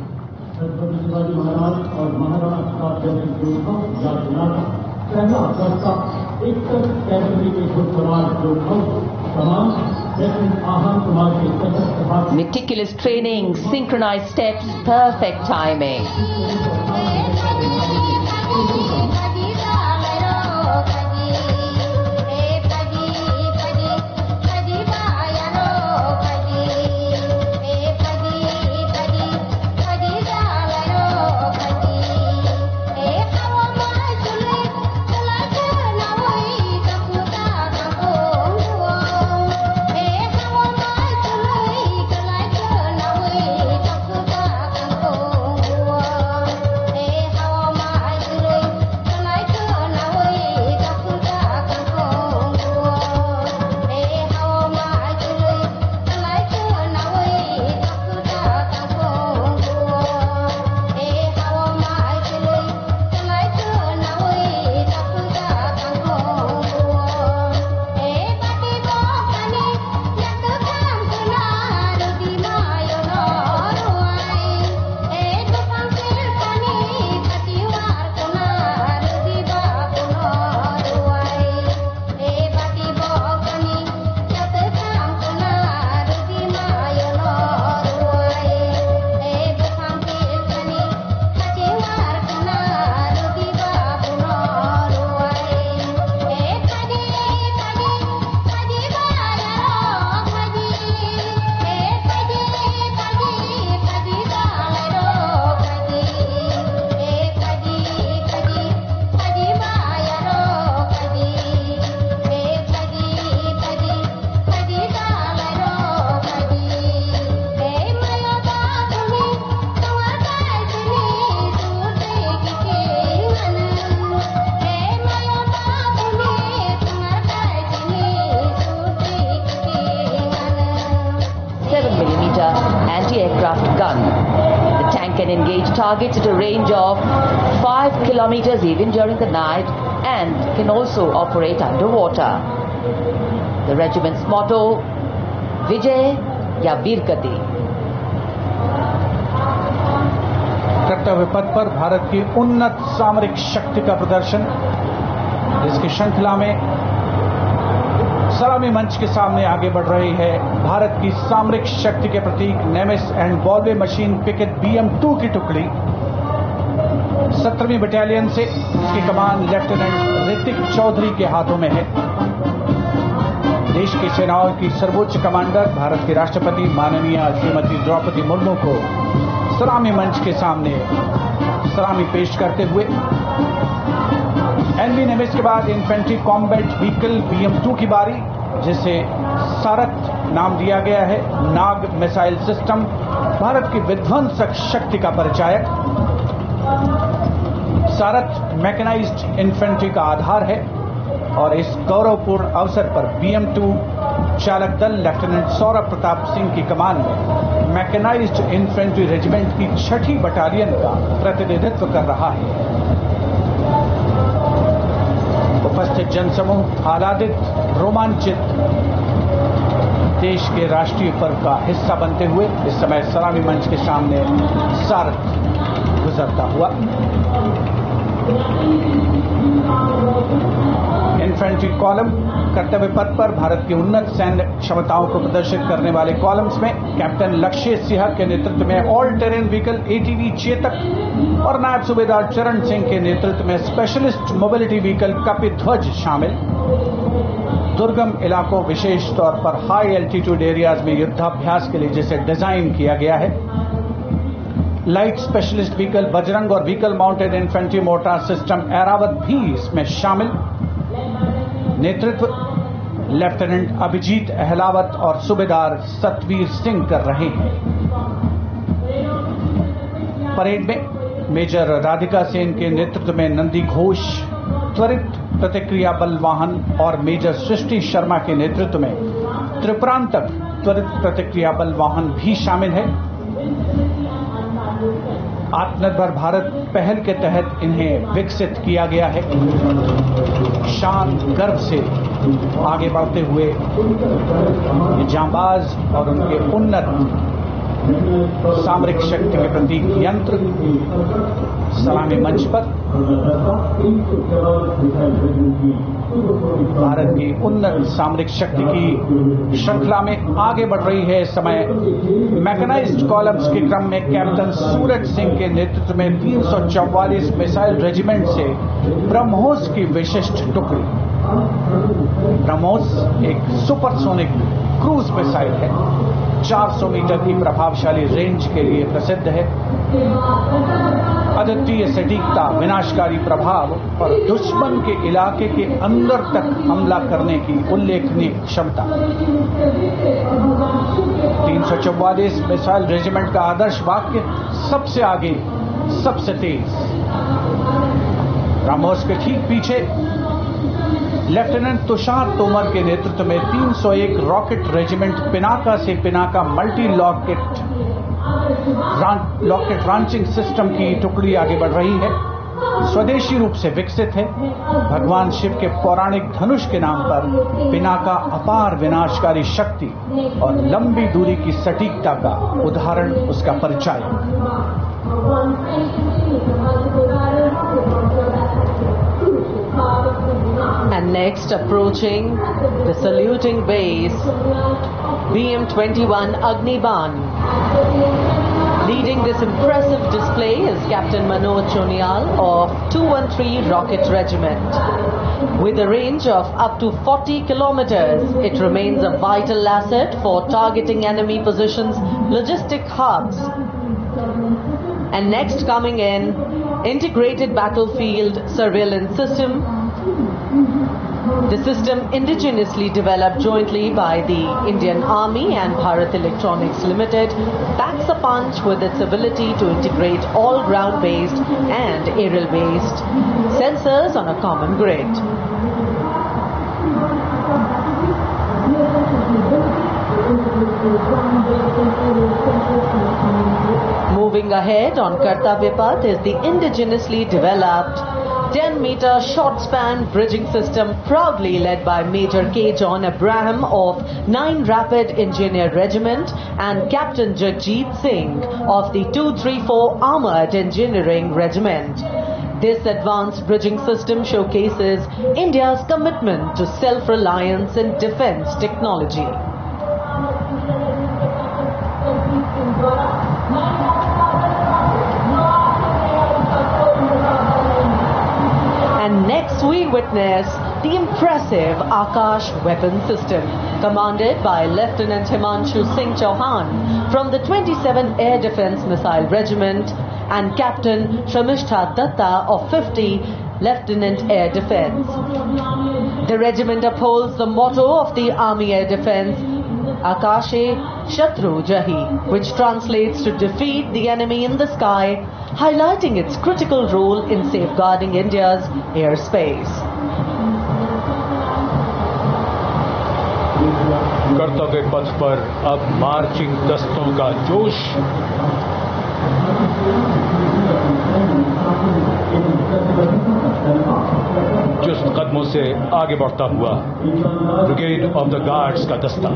Chhatrapati शिवाजी महाराज और महाराणा प्रताप जैसे योद्धाओं की याद दिलाता पहला दस्ता इकसठ कैटेगरी के घुड़सवार योद्धाओं को कमान जैसे आहान कुमार के सशस्त्र हाथी Meticulous training, synchronized steps, perfect timing. Seven millimeter anti-aircraft gun. The tank can engage targets at a range of five kilometers even during the night and can also operate underwater. The regiment's motto, Vijay ya Veer Gati. कर्तव्य पथ पर भारत की उन्नत सामरिक शक्ति का प्रदर्शन, जिसकी श्रृंखला में सलामी मंच के सामने आगे बढ़ रही है भारत की सामरिक शक्ति के प्रतीक नेमिस एंड बॉलवे machine picket B M two की टुकड़ी। सत्रहवीं बटालियन से इसकी कमान लेफ्टिनेंट ऋतिक चौधरी के हाथों में है। देश की सेनाओं की सर्वोच्च कमांडर भारत की राष्ट्रपति माननीय श्रीमती द्रौपदी मुर्मू को सलामी मंच के सामने सलामी पेश करते हुए एनबी नेमिस के बाद infantry combat vehicle B M two की बारी, जिसे सारथ नाम दिया गया है, नाग मिसाइल सिस्टम, भारत की विध्वंसक शक्ति का परिचायक। सारथ मैकेनाइज्ड इन्फेंट्री का आधार है और इस गौरवपूर्ण अवसर पर बी एम टू चालक दल लेफ्टिनेंट सौरभ प्रताप सिंह की कमान में मैकेनाइज्ड इन्फेंट्री रेजिमेंट की छठी बटालियन का प्रतिनिधित्व कर रहा है। उपस्थित जनसमूह आह्लादित, रोमांचित, देश के राष्ट्रीय पर्व का हिस्सा बनते हुए इस समय सलामी मंच के सामने सारथ गुजरता हुआ। इन्फेंट्री कॉलम, कर्तव्य पथ पर भारत की उन्नत सैन्य क्षमताओं को प्रदर्शित करने वाले कॉलम्स में कैप्टन लक्ष्य सिंह के नेतृत्व में all terrain vehicle ATV Chetak और नायब सूबेदार चरण सिंह के नेतृत्व में स्पेशलिस्ट मोबिलिटी व्हीकल कपिध्वज शामिल। दुर्गम इलाकों, विशेष तौर पर हाई एल्टीट्यूड एरियाज में युद्धाभ्यास के लिए जिसे डिजाइन किया गया है, लाइट स्पेशलिस्ट व्हीकल बजरंग और vehicle mounted infantry mortar system Airavat भी इसमें शामिल। नेतृत्व लेफ्टिनेंट अभिजीत अहलावत और सूबेदार सतवीर सिंह कर रहे हैं। परेड में मेजर राधिका सेन के नेतृत्व में नंदी घोष त्वरित प्रतिक्रिया बल वाहन और मेजर सृष्टि शर्मा के नेतृत्व में त्रिपुरांतक त्वरित प्रतिक्रिया बल वाहन भी शामिल है। आत्मनिर्भर भारत पहल के तहत इन्हें विकसित किया गया है। शान गर्व से आगे बढ़ते हुए ये जांबाज और उनके उन्नत सामरिक शक्ति के प्रतीक यंत्र सलामी मंच पर। भारत की उन्नत सामरिक शक्ति की श्रृंखला में आगे बढ़ रही है इस समय। मैकेनाइज्ड कॉलम्स के क्रम में कैप्टन सूरज सिंह के नेतृत्व में तीन सौ चौवालीस मिसाइल रेजिमेंट से ब्रह्मोस की विशिष्ट टुकड़ी। ब्रह्मोस एक सुपरसोनिक क्रूज मिसाइल है, चार सौ मीटर की प्रभावशाली रेंज के लिए प्रसिद्ध है। अद्वितीय सटीकता, विनाशकारी प्रभाव और दुश्मन के इलाके के अंदर तक हमला करने की उल्लेखनीय क्षमता। तीन सौ चौवालीस मिसाइल रेजिमेंट का आदर्श वाक्य, सबसे आगे, सबसे तेज। ब्रह्मोस के ठीक पीछे लेफ्टिनेंट तुषार तोमर के नेतृत्व में तीन सौ एक रॉकेट रेजिमेंट पिनाका से Pinaka multi locket locket launching system की टुकड़ी आगे बढ़ रही है। स्वदेशी रूप से विकसित है। भगवान शिव के पौराणिक धनुष के नाम पर पिनाका अपार विनाशकारी शक्ति और लंबी दूरी की सटीकता का उदाहरण, उसका परिचायक। And next, approaching the saluting base, B M twenty-one Agniban. Leading this impressive display is Captain Manoj Chonial of two one three Rocket Regiment. With a range of up to forty kilometers, it remains a vital asset for targeting enemy positions, logistic hubs. And next coming in, integrated battlefield surveillance system. The system, indigenously developed jointly by the Indian Army and Bharat Electronics Limited, packs a punch with its ability to integrate all ground-based and aerial-based sensors on a common grid. Moving ahead on Kartavya Path is the indigenously developed ten meter short span bridging system, proudly led by Major K John Abraham of nine Rapid Engineer Regiment and Captain Jagjit Singh of the two three four Armored Engineering Regiment. This advanced bridging system showcases India's commitment to self-reliance in defense technology. And next we witness the impressive Akash weapon system, commanded by Lieutenant Himanshu Singh Chauhan from the twenty-seven Air Defense Missile Regiment and Captain Shamishtha Datta of fifty Lieutenant Air Defense. The regiment upholds the motto of the Army Air Defense, Akashe Shatru Jahi, which translates to defeat the enemy in the sky, highlighting its critical role in safeguarding India's airspace. कर्तव्य पथ पर अब मार्चिंग दस्तों का जोश। चुस्त कदमों से आगे बढ़ता हुआ ब्रिगेड ऑफ द गार्ड्स का दस्ता।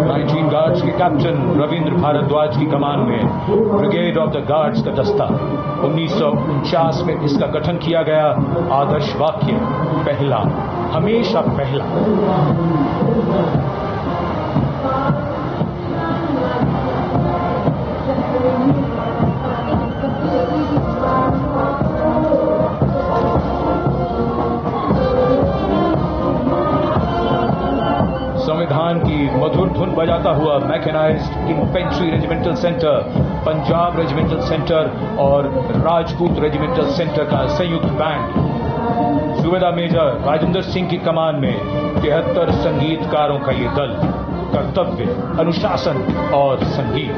नाइनटीन गार्ड्स के कैप्टन रविंद्र भारद्वाज की कमान में ब्रिगेड ऑफ द गार्ड्स का दस्ता। उन्नीस सौ उनचास में इसका गठन किया गया। आदर्श वाक्य, पहला, हमेशा पहला। संविधान की मधुर धुन बजाता हुआ mechanised infantry regimental centre, Punjab regimental centre और राजपूत रेजिमेंटल सेंटर का संयुक्त बैंड। सूबेदार मेजर राजेंद्र सिंह की कमान में तिहत्तर संगीतकारों का ये दल। कर्तव्य, अनुशासन और संगीत।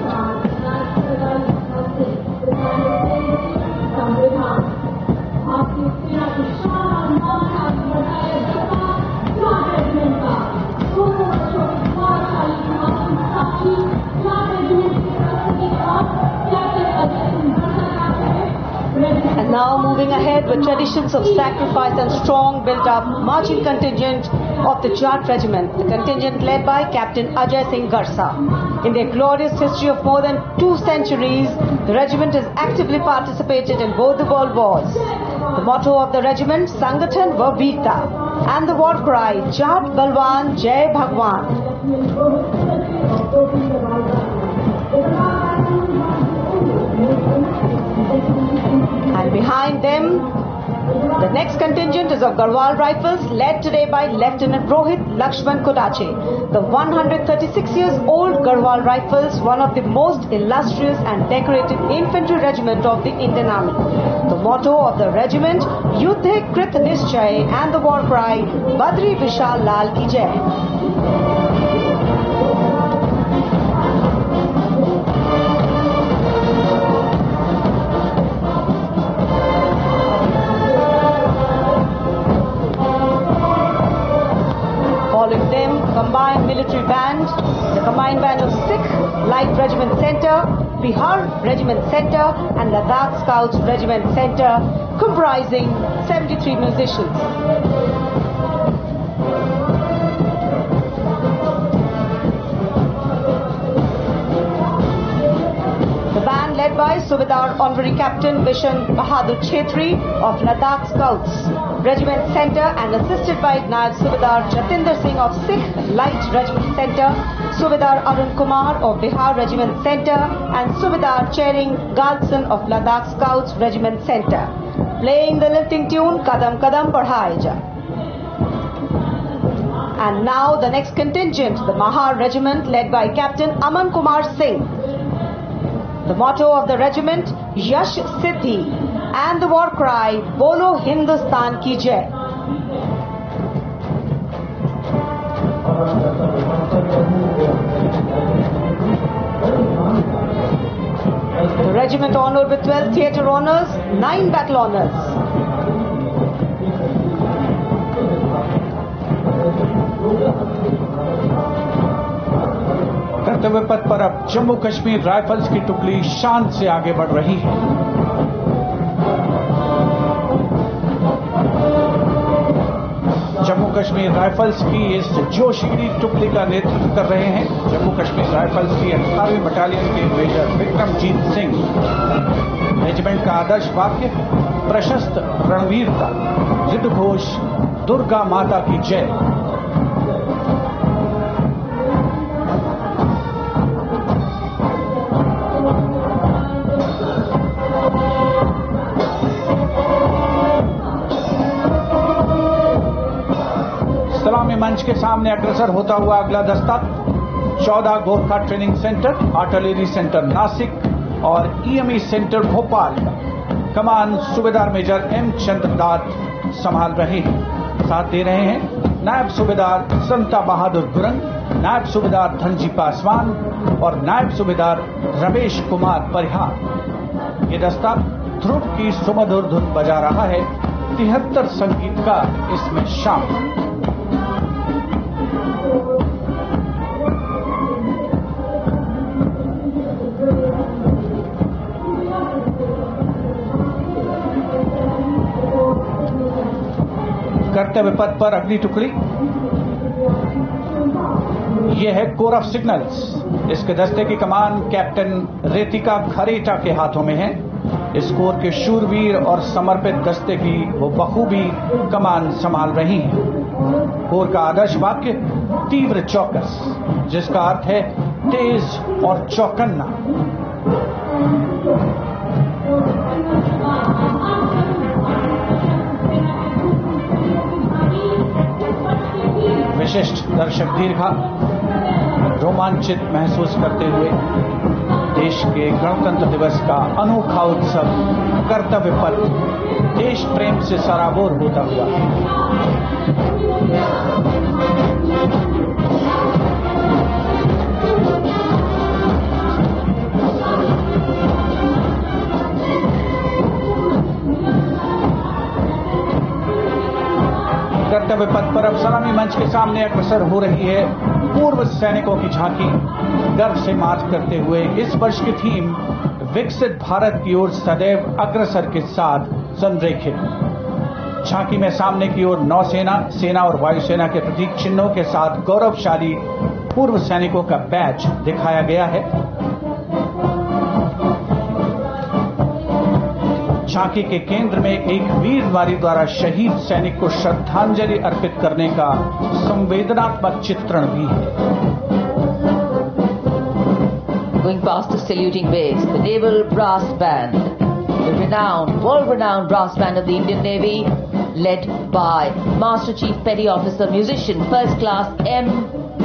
And now moving ahead with traditions of sacrifice and strong build-up, marching contingent of the Jat Regiment, the contingent led by Captain Ajay Singh Garsa. In their glorious history of more than two centuries, the regiment has actively participated in both the world wars. The motto of the regiment, Sangathan va Veerta, and the war cry, Jat Balwan Jai Bhagwan. And behind them, the next contingent is of Garhwal Rifles, led today by Lieutenant Rohit Lakshman Kodache. The one hundred thirty-six years old Garhwal Rifles, one of the most illustrious and decorated infantry regiment of the Indian Army. The motto of the regiment, Yudhe Krit Nischay, and the war cry, Badri Vishal Lal Ki Jai. Following them, combined military band, the combined band of Sikh Light Regiment Centre, Bihar Regiment Centre, and Ladakh Scouts Regiment Centre, comprising seventy-three musicians. The band led by Subedar Honorary Captain Bishan Bahadur Chhetri of Ladakh Scouts Regiment Centre and assisted by Naib Subedar Jatinder Singh of Sikh Light Regiment Centre, Subedar Arun Kumar of Bihar Regiment Centre and Subedar Chering Galson of Ladakh Scouts Regiment Centre, playing the lilting tune Kadam Kadam Badhai Ja. And now the next contingent, the Mahar Regiment, led by Captain Aman Kumar Singh. The motto of the regiment, Yash Siddhi, and the war cry, Bolo Hindustan Ki Jai. The regiment honored with twelve theatre honours, nine battle honours. कर्तव्य पथ पर अब जम्मू कश्मीर राइफल्स की टुकड़ी शान से आगे बढ़ रही है। जम्मू कश्मीर राइफल्स की इस जोशीली टुकड़ी का नेतृत्व कर रहे हैं जम्मू कश्मीर राइफल्स की अठारहवीं बटालियन के मेजर विक्रमजीत सिंह। रेजिमेंट का आदर्श वाक्य, प्रशस्त रणवीरता, युद्ध घोष, दुर्गा माता की जय। सलामी मंच के सामने अग्रसर होता हुआ अगला दस्ता चौदह Gorkha training centre, artillery centre Nashik और ईएमई सेंटर भोपाल का कमान सूबेदार मेजर एम चंद्रदास संभाल रहे हैं। साथ दे रहे हैं नायब सूबेदार संता बहादुर गुरंग, नायब सूबेदार धनजी पासवान और नायब सूबेदार रमेश कुमार परिहार। ये दस्ता ध्रुव की सुमधुर धुन बजा रहा है। तिहत्तर संगीतकार इसमें शामिल। कर्तव्य पथ पर अगली टुकड़ी, ये है कोर ऑफ सिग्नल्स। इसके दस्ते की कमान कैप्टन रेतिका खरेटा के हाथों में है। इस कोर के शूरवीर और समर्पित दस्ते की वो बखूबी कमान संभाल रही हैं। कोर का आदर्श वाक्य तीव्र चौकस, जिसका अर्थ है तेज और चौकन्ना। विशिष्ट दर्शक दीर्घा रोमांचित महसूस करते हुए देश के गणतंत्र दिवस का अनोखा उत्सव कर्तव्य पथ देश प्रेम से सराबोर होता हुआ। कर्तव्य पथ पर अब सलामी मंच के सामने अग्रसर हो रही है पूर्व सैनिकों की झांकी। गर्व से मार्च करते हुए इस वर्ष की थीम विकसित भारत की ओर सदैव अग्रसर के साथ संरेखित। झांकी में सामने की ओर नौसेना, सेना और वायुसेना के प्रतीक चिन्हों के साथ गौरवशाली पूर्व सैनिकों का बैच दिखाया गया है। झांकी के केंद्र में एक वीर नारी द्वारा शहीद सैनिक को श्रद्धांजलि अर्पित करने का संवेदनात्मक चित्रण भी है। Going past the saluting base, the Naval Brass Band, the renowned, world-renowned brass band of the Indian Navy, led by Master Chief Petty Officer Musician First Class M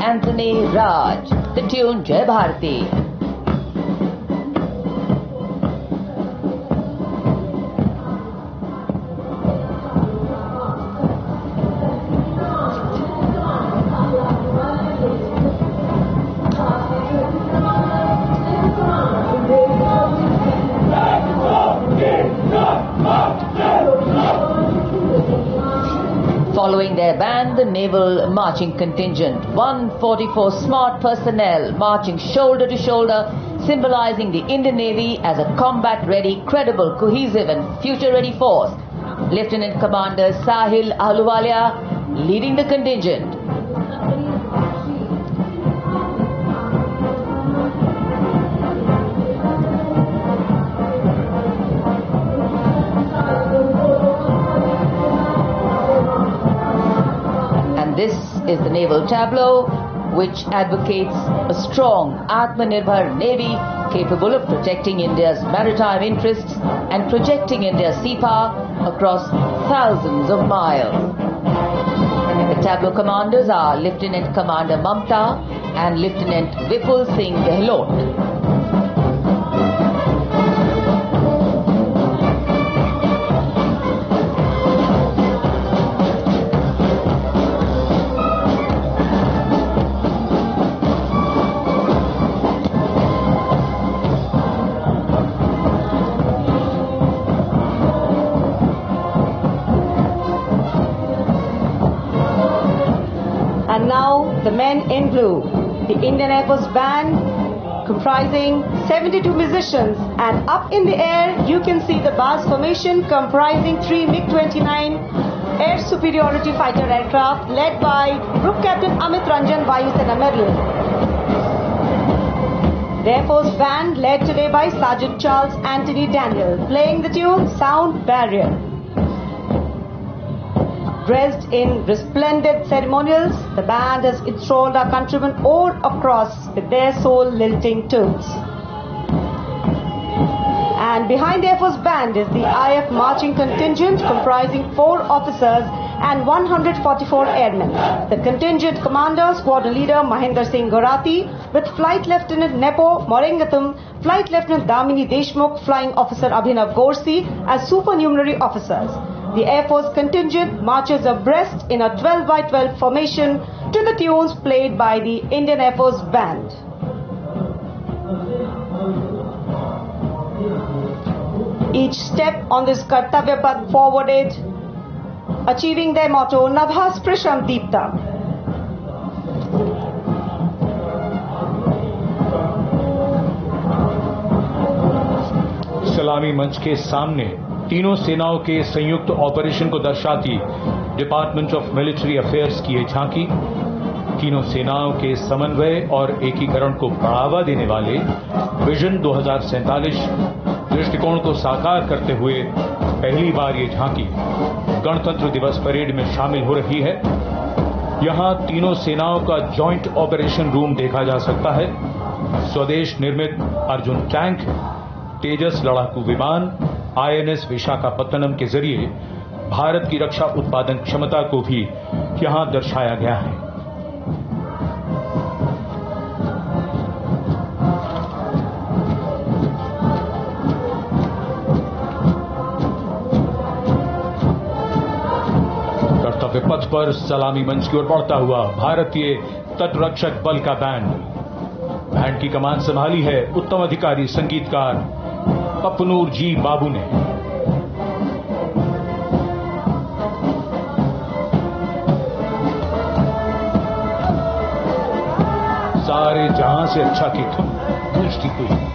Anthony Raj. The tune Jai Bharati. Following their band, the Naval Marching Contingent, one forty-four smart personnel marching shoulder to shoulder, symbolizing the Indian Navy as a combat-ready, credible, cohesive and future-ready force. Lieutenant Commander Sahil Ahluwalia leading the contingent. And this is the naval tableau, which advocates a strong Atmanirbhar Navy capable of protecting India's maritime interests and projecting India's sea power across thousands of miles. The tableau commanders are Lieutenant Commander Mamta and Lieutenant Vipul Singh Gehlot. And now, the men in blue, the Indian Air Force Band, comprising seventy-two musicians, and up in the air, you can see the Baz formation comprising three MiG twenty-nine air superiority fighter aircraft led by Group Captain Amit Ranjan, Vayu Sena Medal. The Air Force Band, led today by Sergeant Charles Anthony Daniel, playing the tune Sound Barrier. Dressed in resplendent ceremonials, the band has enthralled our countrymen all across with their soul-lilting tunes. And behind the Air Force Band is the I F marching contingent, comprising four officers and one hundred forty-four airmen. The contingent commander, squadron leader Mahendra Singh Gorati, with Flight Lieutenant Nepo Morengatum, Flight Lieutenant Damini Deshmukh, Flying Officer Abhinav Gorsi as supernumerary officers. The Air Force contingent marches abreast in a twelve by twelve formation, to the tunes played by the Indian Air Force Band. Each step on this Kartavya Path forwarded, achieving their motto, Navha Sprisham Deepta. सलामी मंच के सामने तीनों सेनाओं के संयुक्त ऑपरेशन को दर्शाती डिपार्टमेंट ऑफ मिलिट्री अफेयर्स की ये झांकी तीनों सेनाओं के समन्वय और एकीकरण को बढ़ावा देने वाले विजन दो हज़ार सैंतालीस दृष्टिकोण को साकार करते हुए पहली बार ये झांकी गणतंत्र दिवस परेड में शामिल हो रही है। यहाँ तीनों सेनाओं का जॉइंट ऑपरेशन रूम देखा जा सकता है। स्वदेश निर्मित अर्जुन टैंक, तेजस लड़ाकू विमान, आईएनएस विशाखापत्तनम के जरिए भारत की रक्षा उत्पादन क्षमता को भी यहाँ दर्शाया गया है। कर्तव्य पथ पर सलामी मंच की ओर बढ़ता हुआ भारतीय तटरक्षक बल का बैंड। बैंड की कमान संभाली है उत्तम अधिकारी संगीतकार पपनूर जी बाबू ने। सारे जहां से अच्छा की धुन गूंजती हुई।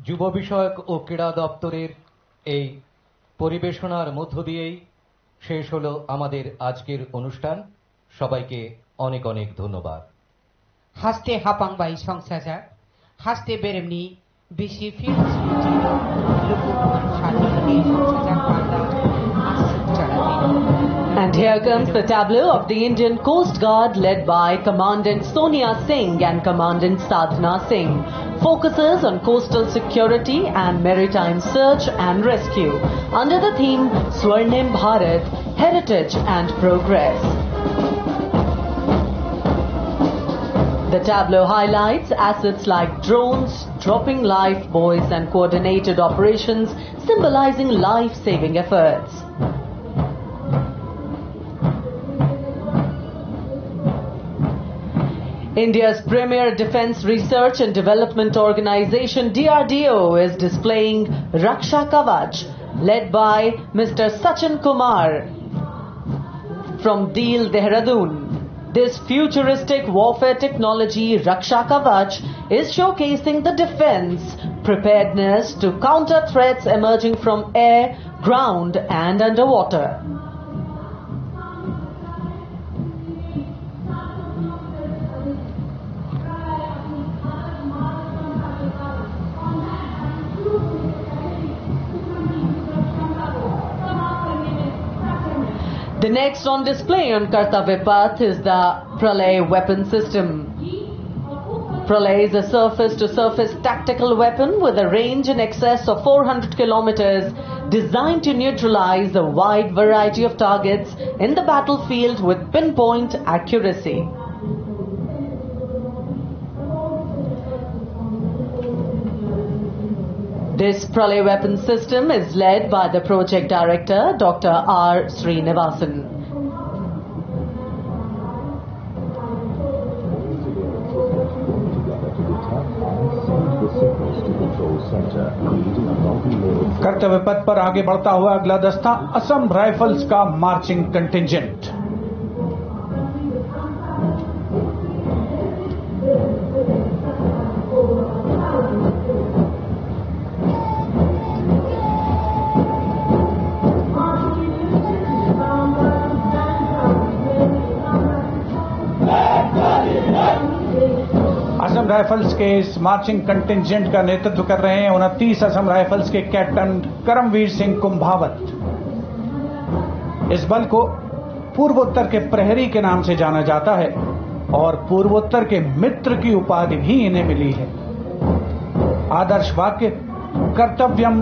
যুব বিষয়ক ও ক্রীড়া দপ্তরের এই পরিবেশনার মধ্য দিয়েই শেষ হলো আমাদের আজকের অনুষ্ঠান। সবাইকে অনেক অনেক ধন্যবাদ। Haste hapang bai songsajak, haste beremni bisi film swijak, luku buhan sani hwnwi songsajak panda aswk chwraidi. And here comes the tableau of the Indian Coast Guard led by Commandant Sonia Singh and Commandant Sadhna Singh. Focuses on coastal security and maritime search and rescue under the theme Swarnim Bharat, Heritage and Progress. The tableau highlights assets like drones, dropping life buoys, and coordinated operations symbolizing life-saving efforts. India's premier defense research and development organization, D R D O, is displaying Raksha Kavach, led by Mister Sachin Kumar from Deel, Dehradun. This futuristic warfare technology, Raksha Kavach, is showcasing the defense preparedness to counter threats emerging from air, ground, and underwater. The next on display on Kartavya Path is the Pralay weapon system. Pralay is a surface-to-surface tactical weapon with a range in excess of four hundred kilometers, designed to neutralize a wide variety of targets in the battlefield with pinpoint accuracy. This Pralay weapon system is led by the project director, Doctor R Srinivasan. कर्तव्य पथ पर आगे बढ़ता हुआ अगला दस्ता असम राइफल्स का marching contingent. Assam राइफल्स के इस मार्चिंग कंटिंजेंट का नेतृत्व कर रहे हैं उनतीस असम राइफल्स के कैप्टन करमवीर सिंह कुंभावत। इस बल को पूर्वोत्तर के प्रहरी के नाम से जाना जाता है और पूर्वोत्तर के मित्र की उपाधि भी इन्हें मिली है। आदर्श वाक्य, कर्तव्यम